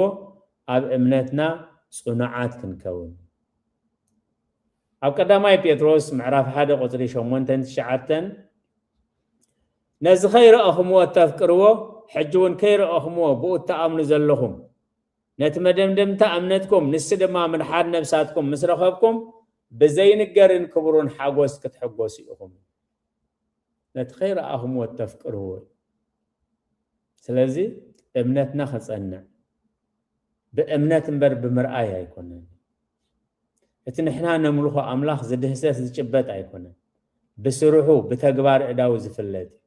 ኣብ እምነትና ጽኑዓት ክንከውን። ኣብ ቀዳማይ ጴጥሮስ ምዕራፍ ሓደ ቁጽሪ ሸሞንተን ትሽዓተን ነዚ ከይረኣኹምዎ እተፍቅርዎ ሕጂ እውን ከይረኣኹምዎ ብኡ እትኣምኑ ዘለኹም፣ ነቲ መደምደምታ እምነትኩም፣ ንሱ ድማ ምድሓን ነፍሳትኩም ምስ ረኸብኩም፣ ብዘይንገርን ክቡርን ሓጎስ ክትሕጎሱ ኢኹም። ነቲ ከይረኣኹምዎ እተፍቅርዎ እዩ። ስለዚ እምነትና ክጸንዕ ብእምነት እምበር ብምርኣይ ኣይኮነን። እቲ ንሕና ነምልኾ ኣምላኽ ዝድህሰስ ዝጭበጥ ኣይኮነን። ብስርሑ፣ ብተግባር እዳው ዝፍለጥ እዩ።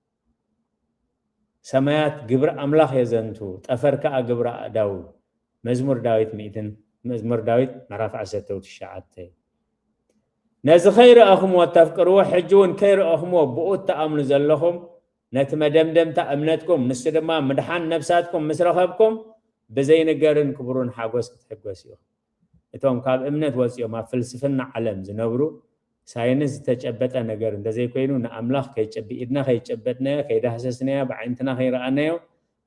ሰማያት ግብሪ ኣምላኽ የዘንቱ፣ ጠፈር ከኣ ግብሪ ኣእዳው። መዝሙር ዳዊት ሚእትን፣ መዝሙር ዳዊት ምዕራፍ ዓሰርተ ትሽዓተ። ነዚ ከይረኣኹምዎ እተፍቅርዎ፣ ሕጂ እውን ከይረኣኹምዎ ብኡ እትኣምኑ ዘለኹም፣ ነቲ መደምደምታ እምነትኩም፣ ንሱ ድማ ምድሓን ነፍሳትኩም ምስ ረኸብኩም፣ ብዘይንገርን ክቡርን ሓጎስ ክትሕጎስ ኢኹም። እቶም ካብ እምነት ወጺኦም ኣብ ፍልስፍና ዓለም ዝነብሩ፣ ሳይንስ ዝተጨበጠ ነገር እንተዘይኮይኑ፣ ንኣምላኽ ከይጨብ-፣ ኢድና ከይጨበጥናዮ፣ ከይዳህሰስናዮ፣ ብዓይንትና ከይረኣናዮ፣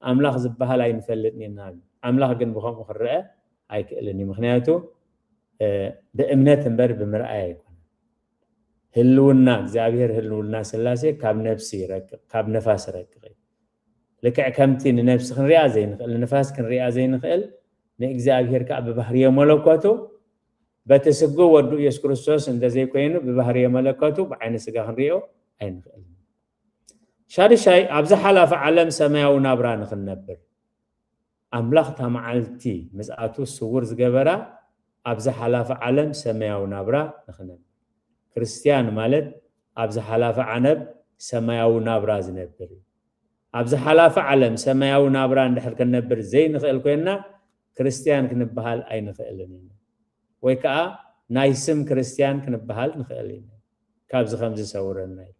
ኣምላኽ ዝበሃል ኣይንፈልጥን ኢና። ኣምላኽ ግን ብኸምኡ ክረአ ኣይክእልን እዩ። ምኽንያቱ፣ እ፣ ብእምነት እምበር ብምርኣይ ኣይኮነን። ህልውና እግዚኣብሔር፣ ህልውና ስላሴ ካብ ነፍሲ ይረቅቕ፣ ካብ ነፋስ ይረቅቕ እዩ። ልክዕ ከምቲ ንነፍሲ ክንሪኣ ዘይንኽእል፣ ንንፋስ ክንሪኣ ዘይንኽእል፣ ንእግዚኣብሔር ከኣ ብባህርየ መለኮቱ፣ በቲ ስግው ወዱ ኢየሱስ ክርስቶስ እንተዘይኮይኑ፣ ብባህርየ መለኮቱ ብዓይኒ ስጋ ክንሪኦ ኣይንኽእልን። ሻድሻይ፣ ኣብ ዝሓላፈ ዓለም ሰማያዊ ናብራ ንኽንነብር። ኣምላኽ እታ መዓልቲ ምጽኣቱ ስውር ዝገበራ፣ ኣብ ዝሓላፈ ዓለም ሰማያዊ ናብራ ንኽነብር። ክርስትያን ማለት ኣብ ዝሓላፈ ዓነብ ሰማያዊ ናብራ ዝነብር እዩ። ኣብ ዝሓላፈ ዓለም ሰማያዊ ናብራ እንድሕር ክንነብር ዘይንኽእል ኮይንና፣ ክርስትያን ክንበሃል ኣይንኽእልን ኢና። ወይ ከኣ ናይ ስም ክርስትያን ክንበሃል ንኽእል ኢና። ካብዚ ከም ዝሰውረና እዩ።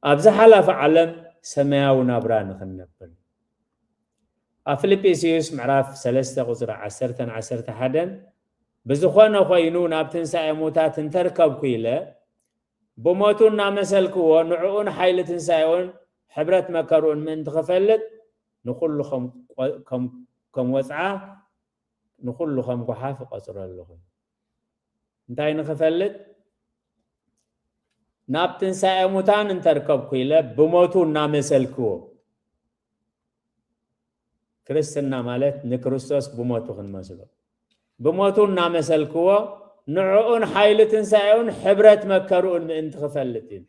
ኣብ ዝሓላፈ ዓለም ሰማያዊ ናብራ ንኽንነብር። ኣብ ፊልጵስዩስ ምዕራፍ ሰለስተ ቁጽሪ ዓሰርተን ዓሰርተ ሓደን፣ "ብዝኾነ ኮይኑ ናብ ትንሳኤ ሙታት እንተርከብኩ ኢለ፣ ብሞቱ እናመሰልክዎ፣ ንዕኡን ሓይሊ ትንሳኤኡን ሕብረት መከርኡን ምእንቲ ክፈልጥ፣ ንኹሉ ከም ቆ-፣ ከም፣ ከም ወጽዓ፣ ንኹሉ ከም ጓሓፍ እቆጽሮ ኣለኹ።" እንታይ ንኽፈልጥ? ናብ ትንሳኤ ሙታን እንተርከብኩ ኢለ ብሞቱ እናመሰልክዎ። ክርስትና ማለት ንክርስቶስ ብሞቱ ክንመስሎ። ብሞቱ እናመሰልክዎ፣ ንዕኡን ሓይሊ ትንሳኤኡን ሕብረት መከርኡን ምእንቲ ክፈልጥ እዩ።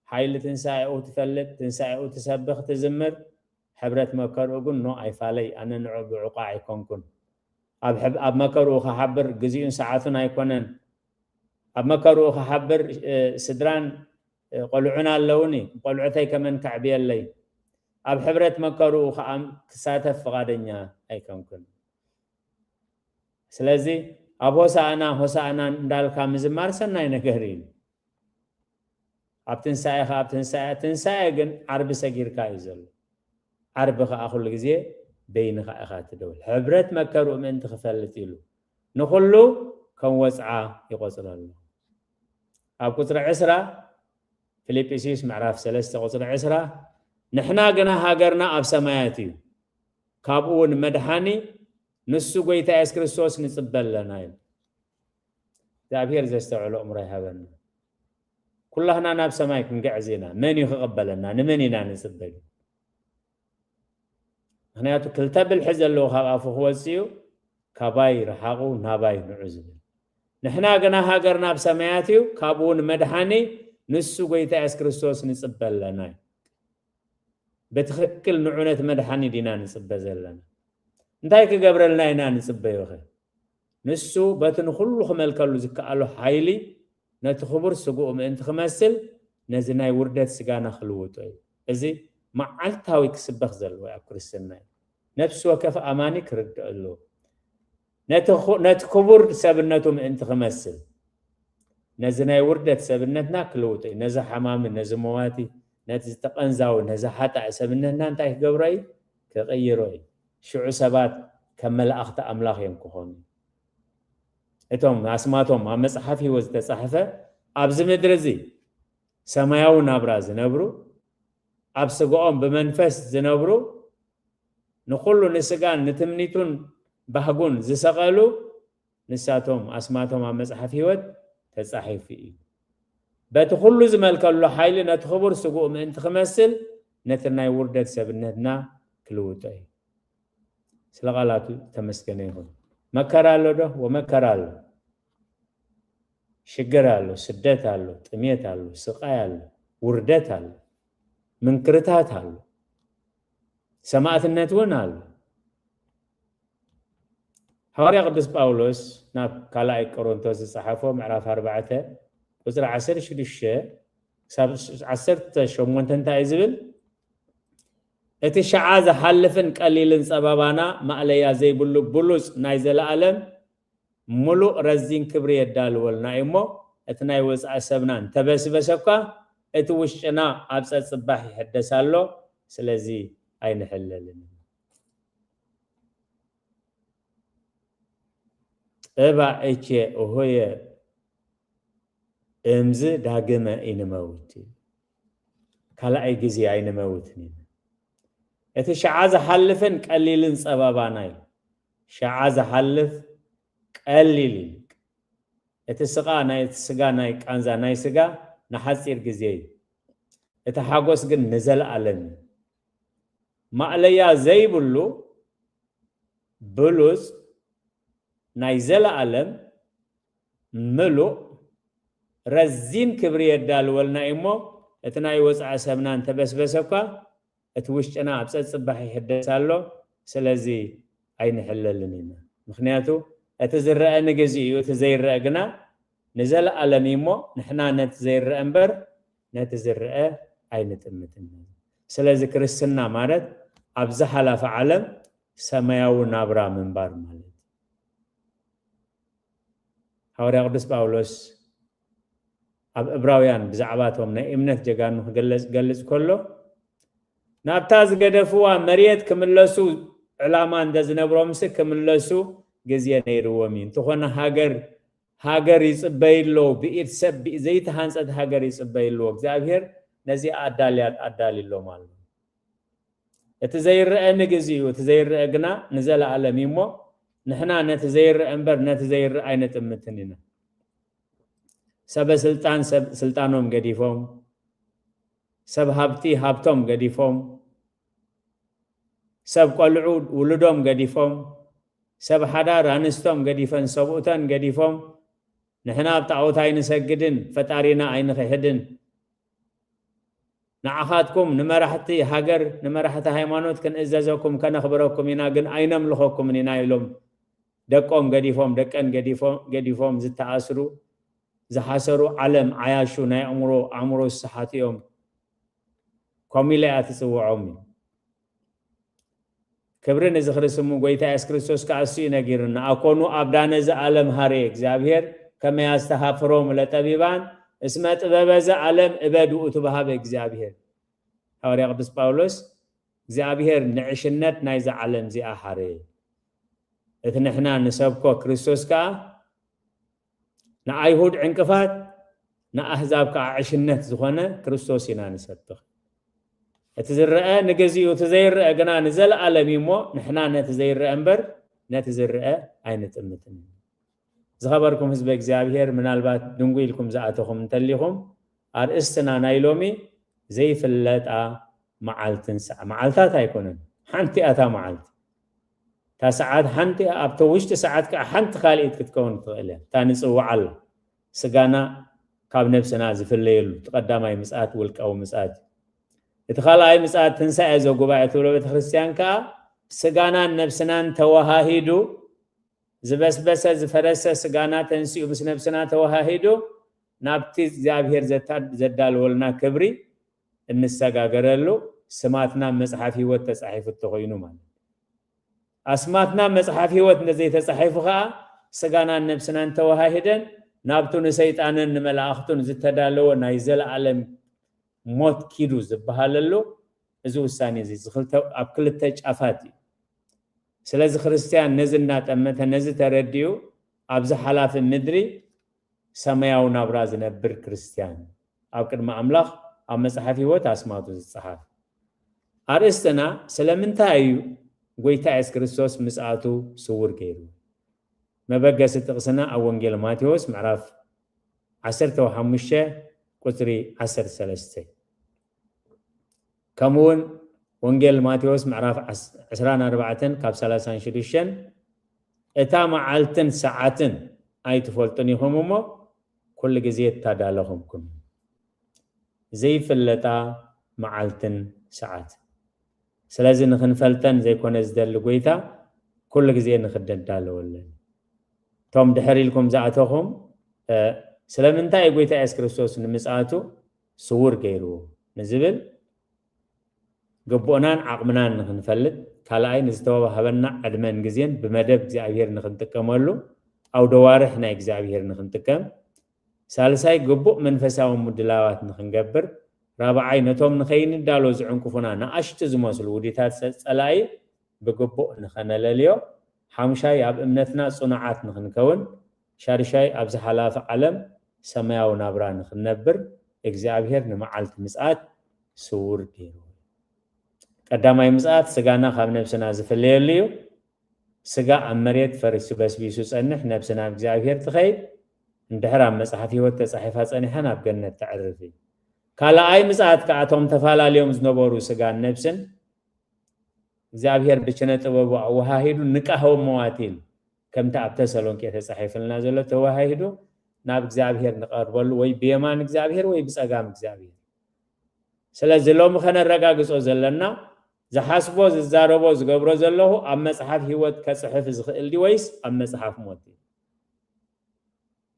ሓይሊ ትንሳኤኡ ትፈልጥ፣ ትንሳኤኡ ትሰብኽ፣ ትዝምር፣ ሕብረት መከርኡ ግን ኖ ኣይፋለይ፣ ኣነ ንዑ ብዕቋ ኣይኮንኩን። ኣብ ሕብ-፣ ኣብ መከርኡ ክሓብር ግዜኡን ሰዓቱን ኣይኮነን። ኣብ መከርኡ ክሓብር፣ እ፣ ስድራን፣ እ፣ ቆልዑን ኣለውኒ፣ ቆልዑተይ ከመን ከዕብየለይ። ኣብ ሕብረት መከርኡ ከኣ ክሳተፍ ፍቓደኛ ኣይኮንኩን። ስለዚ ኣብ ሆሳእና፣ ሆሳእና እንዳልካ ምዝማር ሰናይ ነገር እዩ። ኣብ ትንሳኤ ከኣ፣ ኣብ ትንሳኤ፣ ትንሳኤ ግን ዓርቢ ሰጊርካ እዩ ዘሎ። ዓርቢ ከኣ ኩሉ ግዜ በይንኻ ኢኻ ትደውል። ሕብረት መከርኡ ምእንቲ ክፈልጥ ኢሉ ንኹሉ ከም ወጽዓ ይቆጽሮ ኣሎ። ኣብ ቁጽሪ ዕስራ፣ ፊልጵስዩስ ምዕራፍ ሰለስተ ቁጽሪ ዕስራ፣ "ንሕና ግና ሃገርና ኣብ ሰማያት እዩ፣ ካብኡ እውን መድሓኒ፣ ንሱ ጐይታ የሱስ ክርስቶስ ንጽበ ኣለና" ኢሉ። እግዚኣብሔር ዘስተውዕሎ እምሮ ይሃበና። ኩላህና ናብ ሰማይ ክንግዕዝ ኢና። መን እዩ ክቕበለና? ንመን ኢና ንጽበ? ምኽንያቱ ክልተ ብልሒ ዘለዎ ካብ ኣፉ ክወጽእ እዩ፣ "ካባይ ርሓቑ፣ ናባይ ንዑ" ዝብል። ንሕና ግና ሃገርና ኣብ ሰማያት እዩ፣ ካብኡ እውን መድሓኒ፣ ንሱ ጐይታ የሱስ ክርስቶስ ንጽበ ኣለና እዩ። ብትኽክል ንዑ ነቲ መድሓኒ ዲና ንጽበ ዘለና? እንታይ ክገብረልና ኢና ንጽበዮ ኸ? ንሱ በቲ ንኹሉ ክመልከሉ ዝከኣሎ ሓይሊ ነቲ ክቡር ስግኡ ምእንቲ ክመስል ነዚ ናይ ውርደት ስጋና ክልውጦ እዩ። እዚ መዓልታዊ ክስበኽ ዘለዎ ኣብ ክርስትና እዩ። ነፍሲ ወከፍ ኣማኒ ክርድኦ ኣለዎ። ነቲ ኹ-፣ ነቲ ክቡር ሰብነቱ ምእንቲ ክመስል ነዚ ናይ ውርደት ሰብነትና ክልውጦ እዩ። ነዚ ሓማሚ፣ ነዚ መዋቲ፣ ነቲ ዝተቐንዛዊ፣ ነዚ ሓጣእ ሰብነትና እንታይ ክገብሮ እዩ? ክቕይሮ እዩ። ሽዑ ሰባት ከም መላእኽቲ ኣምላኽ እዮም ክኾኑ። እቶም ኣስማቶም ኣብ መጽሓፍ ህይወት ዝተጻሕፈ ኣብዚ ምድሪ እዚ ሰማያዊ ናብራ ዝነብሩ፣ ኣብ ስጋኦም ብመንፈስ ዝነብሩ፣ ንኹሉ ንስጋን ንትምኒቱን ባህጉን ዝሰቐሉ፣ ንሳቶም ኣስማቶም ኣብ መጽሓፍ ህይወት ተጻሒፉ እዩ። በቲ ኩሉ ዝመልከሉ ሓይሊ ነቲ ክቡር ስግኡ ምእንቲ ክመስል ነቲ ናይ ውርደት ሰብነትና ክልውጦ እዩ። ስለ ቃላቱ ተመስገነ ይኹን። መከራ ኣሎ ዶ? ወመከራ ኣሎ። ሽግር ኣሎ፣ ስደት ኣሎ፣ ጥሜት ኣሎ፣ ስቃይ ኣሎ፣ ውርደት ኣሎ፣ ምንክርታት ኣሎ፣ ሰማእትነት እውን ኣሎ። ሃዋርያ ቅዱስ ጳውሎስ ናብ ካልኣይ ቆሮንቶስ ዝጸሓፎ ምዕራፍ ኣርባዕተ ቁጽሪ ዓሰርተ ሽዱሽተ ክሳብ ዓሰርተ ሸሞንተ እንታይ እዩ ዝብል? እቲ ሸዓ ዝሓልፍን ቀሊልን ጸበባና ማእለያ ዘይብሉ ብሉጽ ናይ ዘለኣለም ምሉእ ረዚን ክብሪ የዳልወልና እዩ እሞ፣ እቲ ናይ ወጻኢ ሰብና እንተበስበሰ እኳ፣ እቲ ውሽጥና ኣብ ጸጽባሕ ይሕደስ ኣሎ። ስለዚ ኣይንሕለልን። ጥባኤቼ እሆየ እምዝ ዳግመ ኢንመውት እዩ። ካልኣይ ግዜ ኣይንመውትን ኢና። እቲ ሸዓ ዝሓልፍን ቀሊልን ጸበባና እዩ። ሸዓ ዝሓልፍ ቀሊል እዩ። እቲ ስቓ ናይ፣ እቲ ስጋ ናይ ቃንዛ ናይ ስጋ ንሓጺር ግዜ እዩ። እቲ ሓጎስ ግን ንዘለኣለም እዩ። ማእለያ ዘይብሉ ብሉጽ ናይ ዘለኣለም ምሉእ ረዚን ክብሪ የዳልወልና እዩ እሞ፣ እቲ ናይ ወጻኢ ሰብና እንተበስበሰ እኳ፣ እቲ ውሽጥና ኣብ ጸጽባሕ ይሕደስ ኣሎ። ስለዚ ኣይንሕለልን ኢና። ምኽንያቱ እቲ ዝረአ ንግዜ እዩ፣ እቲ ዘይረአ ግና ንዘለኣለም እዩ እሞ፣ ንሕና ነቲ ዘይረአ እምበር ነቲ ዝረአ ኣይንጥምትን። ስለዚ ክርስትና ማለት ኣብ ዝሓላፈ ዓለም ሰማያዊ ናብራ ምንባር ማለት እዩ። ሃዋርያ ቅዱስ ጳውሎስ ኣብ እብራውያን ብዛዕባ እቶም ናይ እምነት ጀጋኑ ክገልጽ፣ ክገልጽ ከሎ፣ ናብታ ዝገደፍዋ መሬት ክምለሱ ዕላማ እንተ ዝነብሮምሲ ክምለሱ ግዜ ነይርዎም እዩ። እንተኾነ ሃገር፣ ሃገር ይጽበዩ ኣለዉ፣ ብኢድ ሰብ፣ ብኢ-፣ ዘይተሃንጸት ሃገር ይጽበዩ ኣለዉ። እግዚኣብሔር ነዚኣ ኣዳልያ፣ ኣዳልዩሎም ኣሎ። እቲ ዘይረአ ንግዜ እዩ፣ እቲ ዘይረአ ግና ንዘለኣለም እዩ እሞ፣ ንሕና ነቲ ዘይረአ እምበር ነቲ ዘይረአ ኣይንጥምትን ኢና። ሰበ ስልጣን ሰብ ስልጣኖም ገዲፎም፣ ሰብ ሃብቲ ሃብቶም ገዲፎም፣ ሰብ ቆልዑ ውሉዶም ገዲፎም፣ ሰብ ሓዳር ኣንስቶም ገዲፈን፣ ሰብኡተን ገዲፎም፣ ንሕና ኣብ ጣዖት ኣይንሰግድን፣ ፈጣሪና ኣይንኽሕድን፣ ንዓኻትኩም ንመራሕቲ ሃገር፣ ንመራሕቲ ሃይማኖት ክንእዘዘኩም ከነኽብረኩም ኢና፣ ግን ኣይነምልኸኩምን ኢና ኢሎም ደቆም ገዲፎም፣ ደቀን ገዲፎም፣ ገዲፎም ዝተኣስሩ፣ ዝሓሰሩ ዓለም ዓያሹ ናይ ኣእምሮ፣ ኣእምሮ ዝሰሓቱ እዮም። ከምኡ ኢላ እያ ትጽውዖም እዩ። ክብሪ ንዝኽሪ ስሙ። ጎይታ የሱስ ክርስቶስ ከኣ እሱ እዩ ነጊርና፣ "ኣኮኑ ኣብ ዳነ ዘኣለም ሃሬ እግዚኣብሔር ከመ ያስተሃፍሮሙ ለጠቢባን እስመ ጥበበ ዘኣለም እበድ ውእቱ በሃበ እግዚኣብሔር።" ሃዋርያ ቅዱስ ጳውሎስ፣ "እግዚኣብሔር ንዕሽነት ናይዛ ዓለም እዚኣ ሃሬ፣ እቲ ንሕና ንሰብኮ ክርስቶስ ከኣ ንኣይሁድ ዕንቅፋት፣ ንኣህዛብ ከኣ ዕሽነት ዝኾነ ክርስቶስ ኢና ንሰብኽ። እቲ ዝረአ ንግዚኡ፣ እቲ ዘይረአ ግና ንዘለኣለም እዩ እሞ፣ ንሕና ነቲ ዘይረአ እምበር ነቲ ዝረአ ኣይንጥምትን ኢና።" ዝኸበርኩም ህዝበ እግዚኣብሔር፣ ምናልባት ድንጉ ኢልኩም ዝኣተኹም እንተሊኹም፣ ኣርእስትና ናይ ሎሚ ዘይፍለጣ መዓልትን ሰዓ-፣ መዓልታት ኣይኮነን፣ ሓንቲ እያ እታ መዓልቲ። እታ ሰዓት ሓንቲ እያ፣ ኣብቲ ውሽጢ ሰዓት ከዓ ሓንቲ ካልኢት ክትከውን ትኽእል እያ። እታ ንጽውዓ ኣላ፣ ስጋና ካብ ነብስና ዝፍለየሉ፣ እቲ ቀዳማይ ምጽኣት ውልቃዊ ምጽኣት እዩ። እቲ ካልኣይ ምጽኣት ትንሳኤ ዘጉባኤ ትብሎ ቤተክርስትያን ከዓ ስጋናን ነብስናን ተወሃሂዱ፣ ዝበስበሰ ዝፈረሰ ስጋና ተንሲኡ ምስ ነብስና ተወሃሂዱ ናብቲ እግዚኣብሔር ዘታ-፣ ዘዳለወልና ክብሪ እንሰጋገረሉ፣ ስማትና መጽሓፍ ህይወት ተጻሒፉ እንተኾይኑ ማለት እዩ። ኣስማትና መጽሓፍ ህይወት እንተዘይተጻሒፉ ኸኣ፣ ስጋናን ነብስናን ተወሃሂደን ናብቱ ንሰይጣንን ንመላእኽቱን ዝተዳለወ ናይ ዘለኣለም ሞት ኪዱ ዝበሃለሉ እዚ ውሳኔ እዚ፣ እዚ ክልተ፣ ኣብ ክልተ ጫፋት እዩ። ስለዚ ክርስትያን ነዚ እናጠመተ፣ ነዚ ተረዲኡ፣ ኣብዚ ሓላፊ ምድሪ ሰማያዊ ናብራ ዝነብር ክርስትያን፣ ኣብ ቅድሚ ኣምላኽ ኣብ መጽሓፍ ህይወት ኣስማቱ ዝጸሓፍ። ኣርእስትና ስለምንታይ እዩ ጎይታ የሱስ ክርስቶስ ምጽኣቱ ስውር ገይሩ? መበገሲ ጥቕስና ኣብ ወንጌል ማቴዎስ ምዕራፍ ዓሰርተ ሓሙሽተ ቁጽሪ ዓሰርተ ሰለስተ። ከምኡ እውን ወንጌል ማቴዎስ ምዕራፍ ዕስራን ኣርባዕተን ካብ ሰላሳን ሽዱሽተን፣ እታ መዓልትን ሰዓትን ኣይትፈልጡን ኢኹም እሞ፣ ኩሉ ግዜ እተዳለኹምኩም። ዘይፍለጣ መዓልትን ሰዓት። ስለዚ ንኽንፈልጠን ዘይኮነ ዝደሊ ጎይታ፣ ኩሉ ግዜ ንኽንዳለወለን። እቶም ድሕር ኢልኩም ዝኣተኹም፣ እ፣ ስለምንታይ እዩ ጎይታ የሱስ ክርስቶስ ንምጽኣቱ ስውር ገይርዎ ንዝብል፣ ግቡእናን ዓቕምናን ንኽንፈልጥ፣ ካልኣይ ንዝተዋህበና ዕድመን ግዜን ብመደብ እግዚኣብሔር ንኽንጥቀመሉ፣ ኣውደዋርሕ ናይ እግዚኣብሔር ንኽንጥቀም፣ ሳልሳይ ግቡእ መንፈሳዊ ምድላዋት ንኽንገብር፣ ራብዓይ ነቶም ንኸይንዳሎ ዝዕንቅፉና ንኣሽቱ ዝመስሉ ውዲታት ሰ-፣ ጸላኢ ብግቡእ ንኸነለልዮ፣ ሓሙሻይ ኣብ እምነትና ጽኑዓት ንኽንከውን፣ ሻድሻይ ኣብዚ ሓላፊ ዓለም ሰማያዊ ናብራ ንኽንነብር እግዚኣብሔር ንመዓልቲ ምጽኣት ስውር ገይሩ። ቀዳማይ ምጽኣት ስጋና ካብ ነብስና ዝፍለየሉ እዩ። ስጋ ኣብ መሬት ፈሪሱ በስቢሱ ጸንሕ፣ ነብሲ ናብ እግዚኣብሔር ትኸይድ። እንድሕር ኣብ መጽሓፍ ህይወት ተጻሒፋ ጸኒሓ ናብ ገነት ተዕርፍ እዩ። ካልኣይ ምጽኣት ከኣ እቶም ተፈላለዮም ዝነበሩ ስጋን ነብስን እግዚኣብሔር ብችነ ጥበቡ ኣወሃሂዱ ንቃህቦም መዋቲ ኢሉ። ከምቲ ኣብ ተሰሎንቄ ተጻሒፍልና ዘሎ ተወሃሂዱ ናብ እግዚኣብሔር ንቐርበሉ ወይ ብየማን እግዚኣብሔር ወይ ብጸጋም እግዚኣብሔር። ስለዚ ሎሚ ከነረጋግጾ ዘለና ዝሓስቦ፣ ዝዛረቦ፣ ዝገብሮ ዘለኹ ኣብ መጽሓፍ ህይወት ከጽሕፍ ዝኽእል ድዩ ወይስ ኣብ መጽሓፍ ሞት እዩ?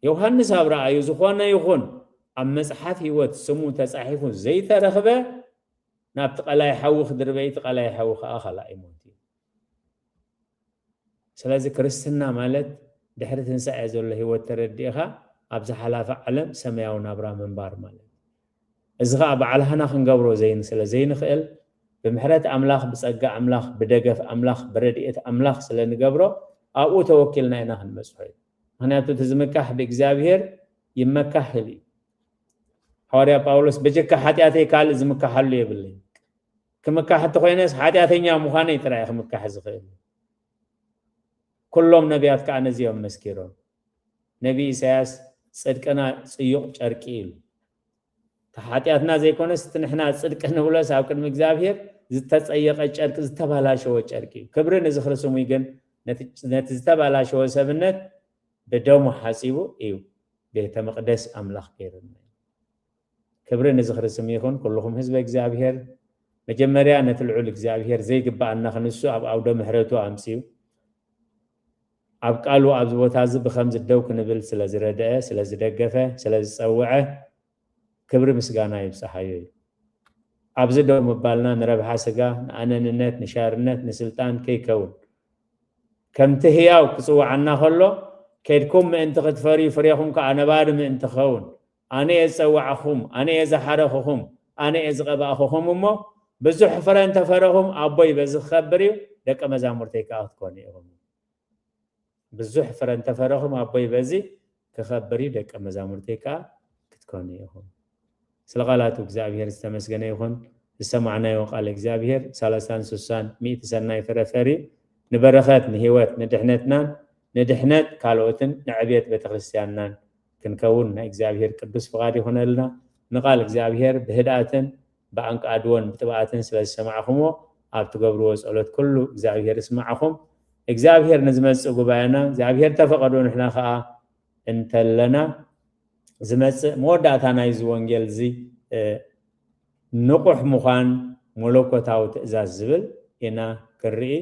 ዮሃንስ ኣብ ረኣዩ ዝኾነ ይኹን ኣብ መጽሓፍ ህይወት ስሙ ተጻሒፉ ዘይተረኽበ ናብቲ ቀላይ ሓዊ ክድርበ እዩ፣ እቲ ቀላይ ሓዊ ከኣ ካልኣይ ሞት እዩ። ስለዚ ክርስትና ማለት ድሕሪ ትንሳኤ ዘሎ ህይወት ተረዲእኻ ኣብዚ ሓላፊ ዓለም ሰማያዊ ናብራ ምንባር ማለት እዩ። እዚ ኸኣ ባዕልኻና ክንገብሮ ዘይን-፣ ስለ ዘይንኽእል ብምሕረት ኣምላኽ፣ ብጸጋ ኣምላኽ፣ ብደገፍ ኣምላኽ፣ ብረድኤት ኣምላኽ ስለ ንገብሮ ኣብኡ ተወኪልና ኢና ክንበጽሖ እዩ። ምኽንያቱ እቲ ዝምካሕ ብእግዚኣብሔር ይመካህል እዩ። ሃዋርያ ጳውሎስ በጀካ ሓጢኣተይ ካልእ ዝምካሓሉ የብለይ። ክምካሕ እንተኾይነስ ሓጢኣተኛ ምዃነይ ጥራይ ክምካሕ ዝኽእል። ኩሎም ነቢያት ከኣ ነዚ እዮም መስኪሮም። ነቢ ኢሳያስ ጽድቅና ጽዩቕ ጨርቂ ኢሉ። እቲ ሓጢኣትና ዘይኮነስ እቲ ንሕና ጽድቂ ንብሎስ ኣብ ቅድሚ እግዚኣብሔር ዝተጸየቐ ጨርቂ፣ ዝተባላሸወ ጨርቂ እዩ። ክብሪ ንዝኽሪ ስሙ እዩ፣ ግን ነቲ፣ ነቲ ዝተባላሸወ ሰብነት ብደሙ ሓጺቡ እዩ ቤተ መቕደስ ኣምላኽ ገይሩና እዩ። ክብሪ ንዝኽሪ ስሙ ይኹን። ኩልኹም ህዝበ እግዚኣብሔር፣ መጀመርያ ነቲ ልዑል እግዚኣብሔር ዘይግብኣና ክንሱ ኣብ ኣውደ ምሕረቱ ኣምጽኡ። ኣብ ቃሉ ኣብዚ ቦታ እዚ ብኸምዚ ደው ክንብል ስለ ዝረድአ፣ ስለ ዝደገፈ፣ ስለ ዝጸውዐ ክብሪ ምስጋና ይብጽሓዮ እዩ። ኣብዚ ደው ምባልና ንረብሓ ስጋ፣ ንኣነንነት፣ ንሻርነት፣ ንስልጣን ከይከውን፣ ከምቲ ህያው ክጽውዓና ከሎ፣ "ከድኩም ምእንቲ ክትፈርዩ፣ ፍሬኹም ከኣ ነባሪ ምእንቲ ክኸውን፣ ኣነ እየ ዝጸዋዕኹም፣ ኣነ እየ ዝሓረኽኹም፣ ኣነ እየ ዝቐባእኹኹም እሞ፣ ብዙሕ ፍረ እንተፈረኹም፣ ኣቦይ በዚ ክኸብር እዩ፣ ደቀ መዛሙርተይ ከኣ ክትኮኑ ኢኹም።" ብዙሕ ፍረ እንተፈረኹም፣ ኣቦይ በዚ ክኸብር እዩ፣ ደቀ መዛሙርተይ ከኣ ክትኮኑ ኢኹም። ስለ ቃላቱ እግዚኣብሔር ዝተመስገነ ይኹን። ዝሰማዕናዮ ቃል እግዚኣብሔር ሰላሳን ስሳን ሚእቲ ሰናይ ፍረ ፈርዩ፣ ንበረኸት፣ ንህይወት፣ ንድሕነትናን ንድሕነት ካልኦትን ንዕብየት ቤተክርስትያንናን ክንከውን ናይ እግዚኣብሔር ቅዱስ ፍቓድ ይኹነልና። ንቃል እግዚኣብሔር ብህድኣትን ብኣንቃድዎን ብጥብኣትን ስለ ዝሰማዕኹምዎ፣ ኣብ ትገብርዎ ጸሎት ኩሉ እግዚኣብሔር ይስማዕኹም። እግዚኣብሔር ንዝመጽእ ጉባኤና እግዚኣብሔር ተፈቐዶ ንሕና ኸኣ እንተለና ዝመጽእ መወዳእታ ናይዚ ወንጌል እዚ፣ እ፣ ንቑሕ ምዃን መለኮታዊ ትእዛዝ ዝብል ኢና ክንርኢ።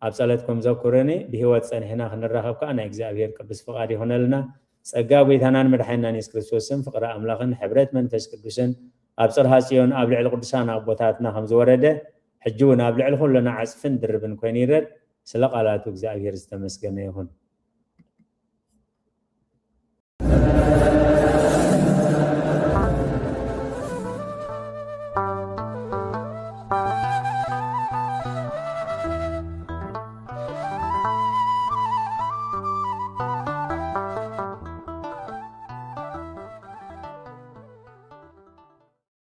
ኣብ ጸሎትኩም ዘኩርኒ፣ ብህይወት ጸኒሕና ክንራኸብ ከኣ ናይ እግዚኣብሔር ቅዱስ ፍቓድ ይኹነልና። ጸጋ ጐይታናን መድሓኒናን የሱስ ክርስቶስን ፍቕሪ ኣምላኽን ሕብረት መንፈስ ቅዱስን ኣብ ጽርሃ ጽዮን ኣብ ልዕሊ ቅዱሳን ኣቦታትና ከም ዝወረደ፣ ሕጂ እውን ኣብ ልዕሊ ኩልና ዓጽፍን ድርብን ኮይኑ ይረድ። ስለ ቃላቱ እግዚኣብሔር ዝተመስገነ ይኹን።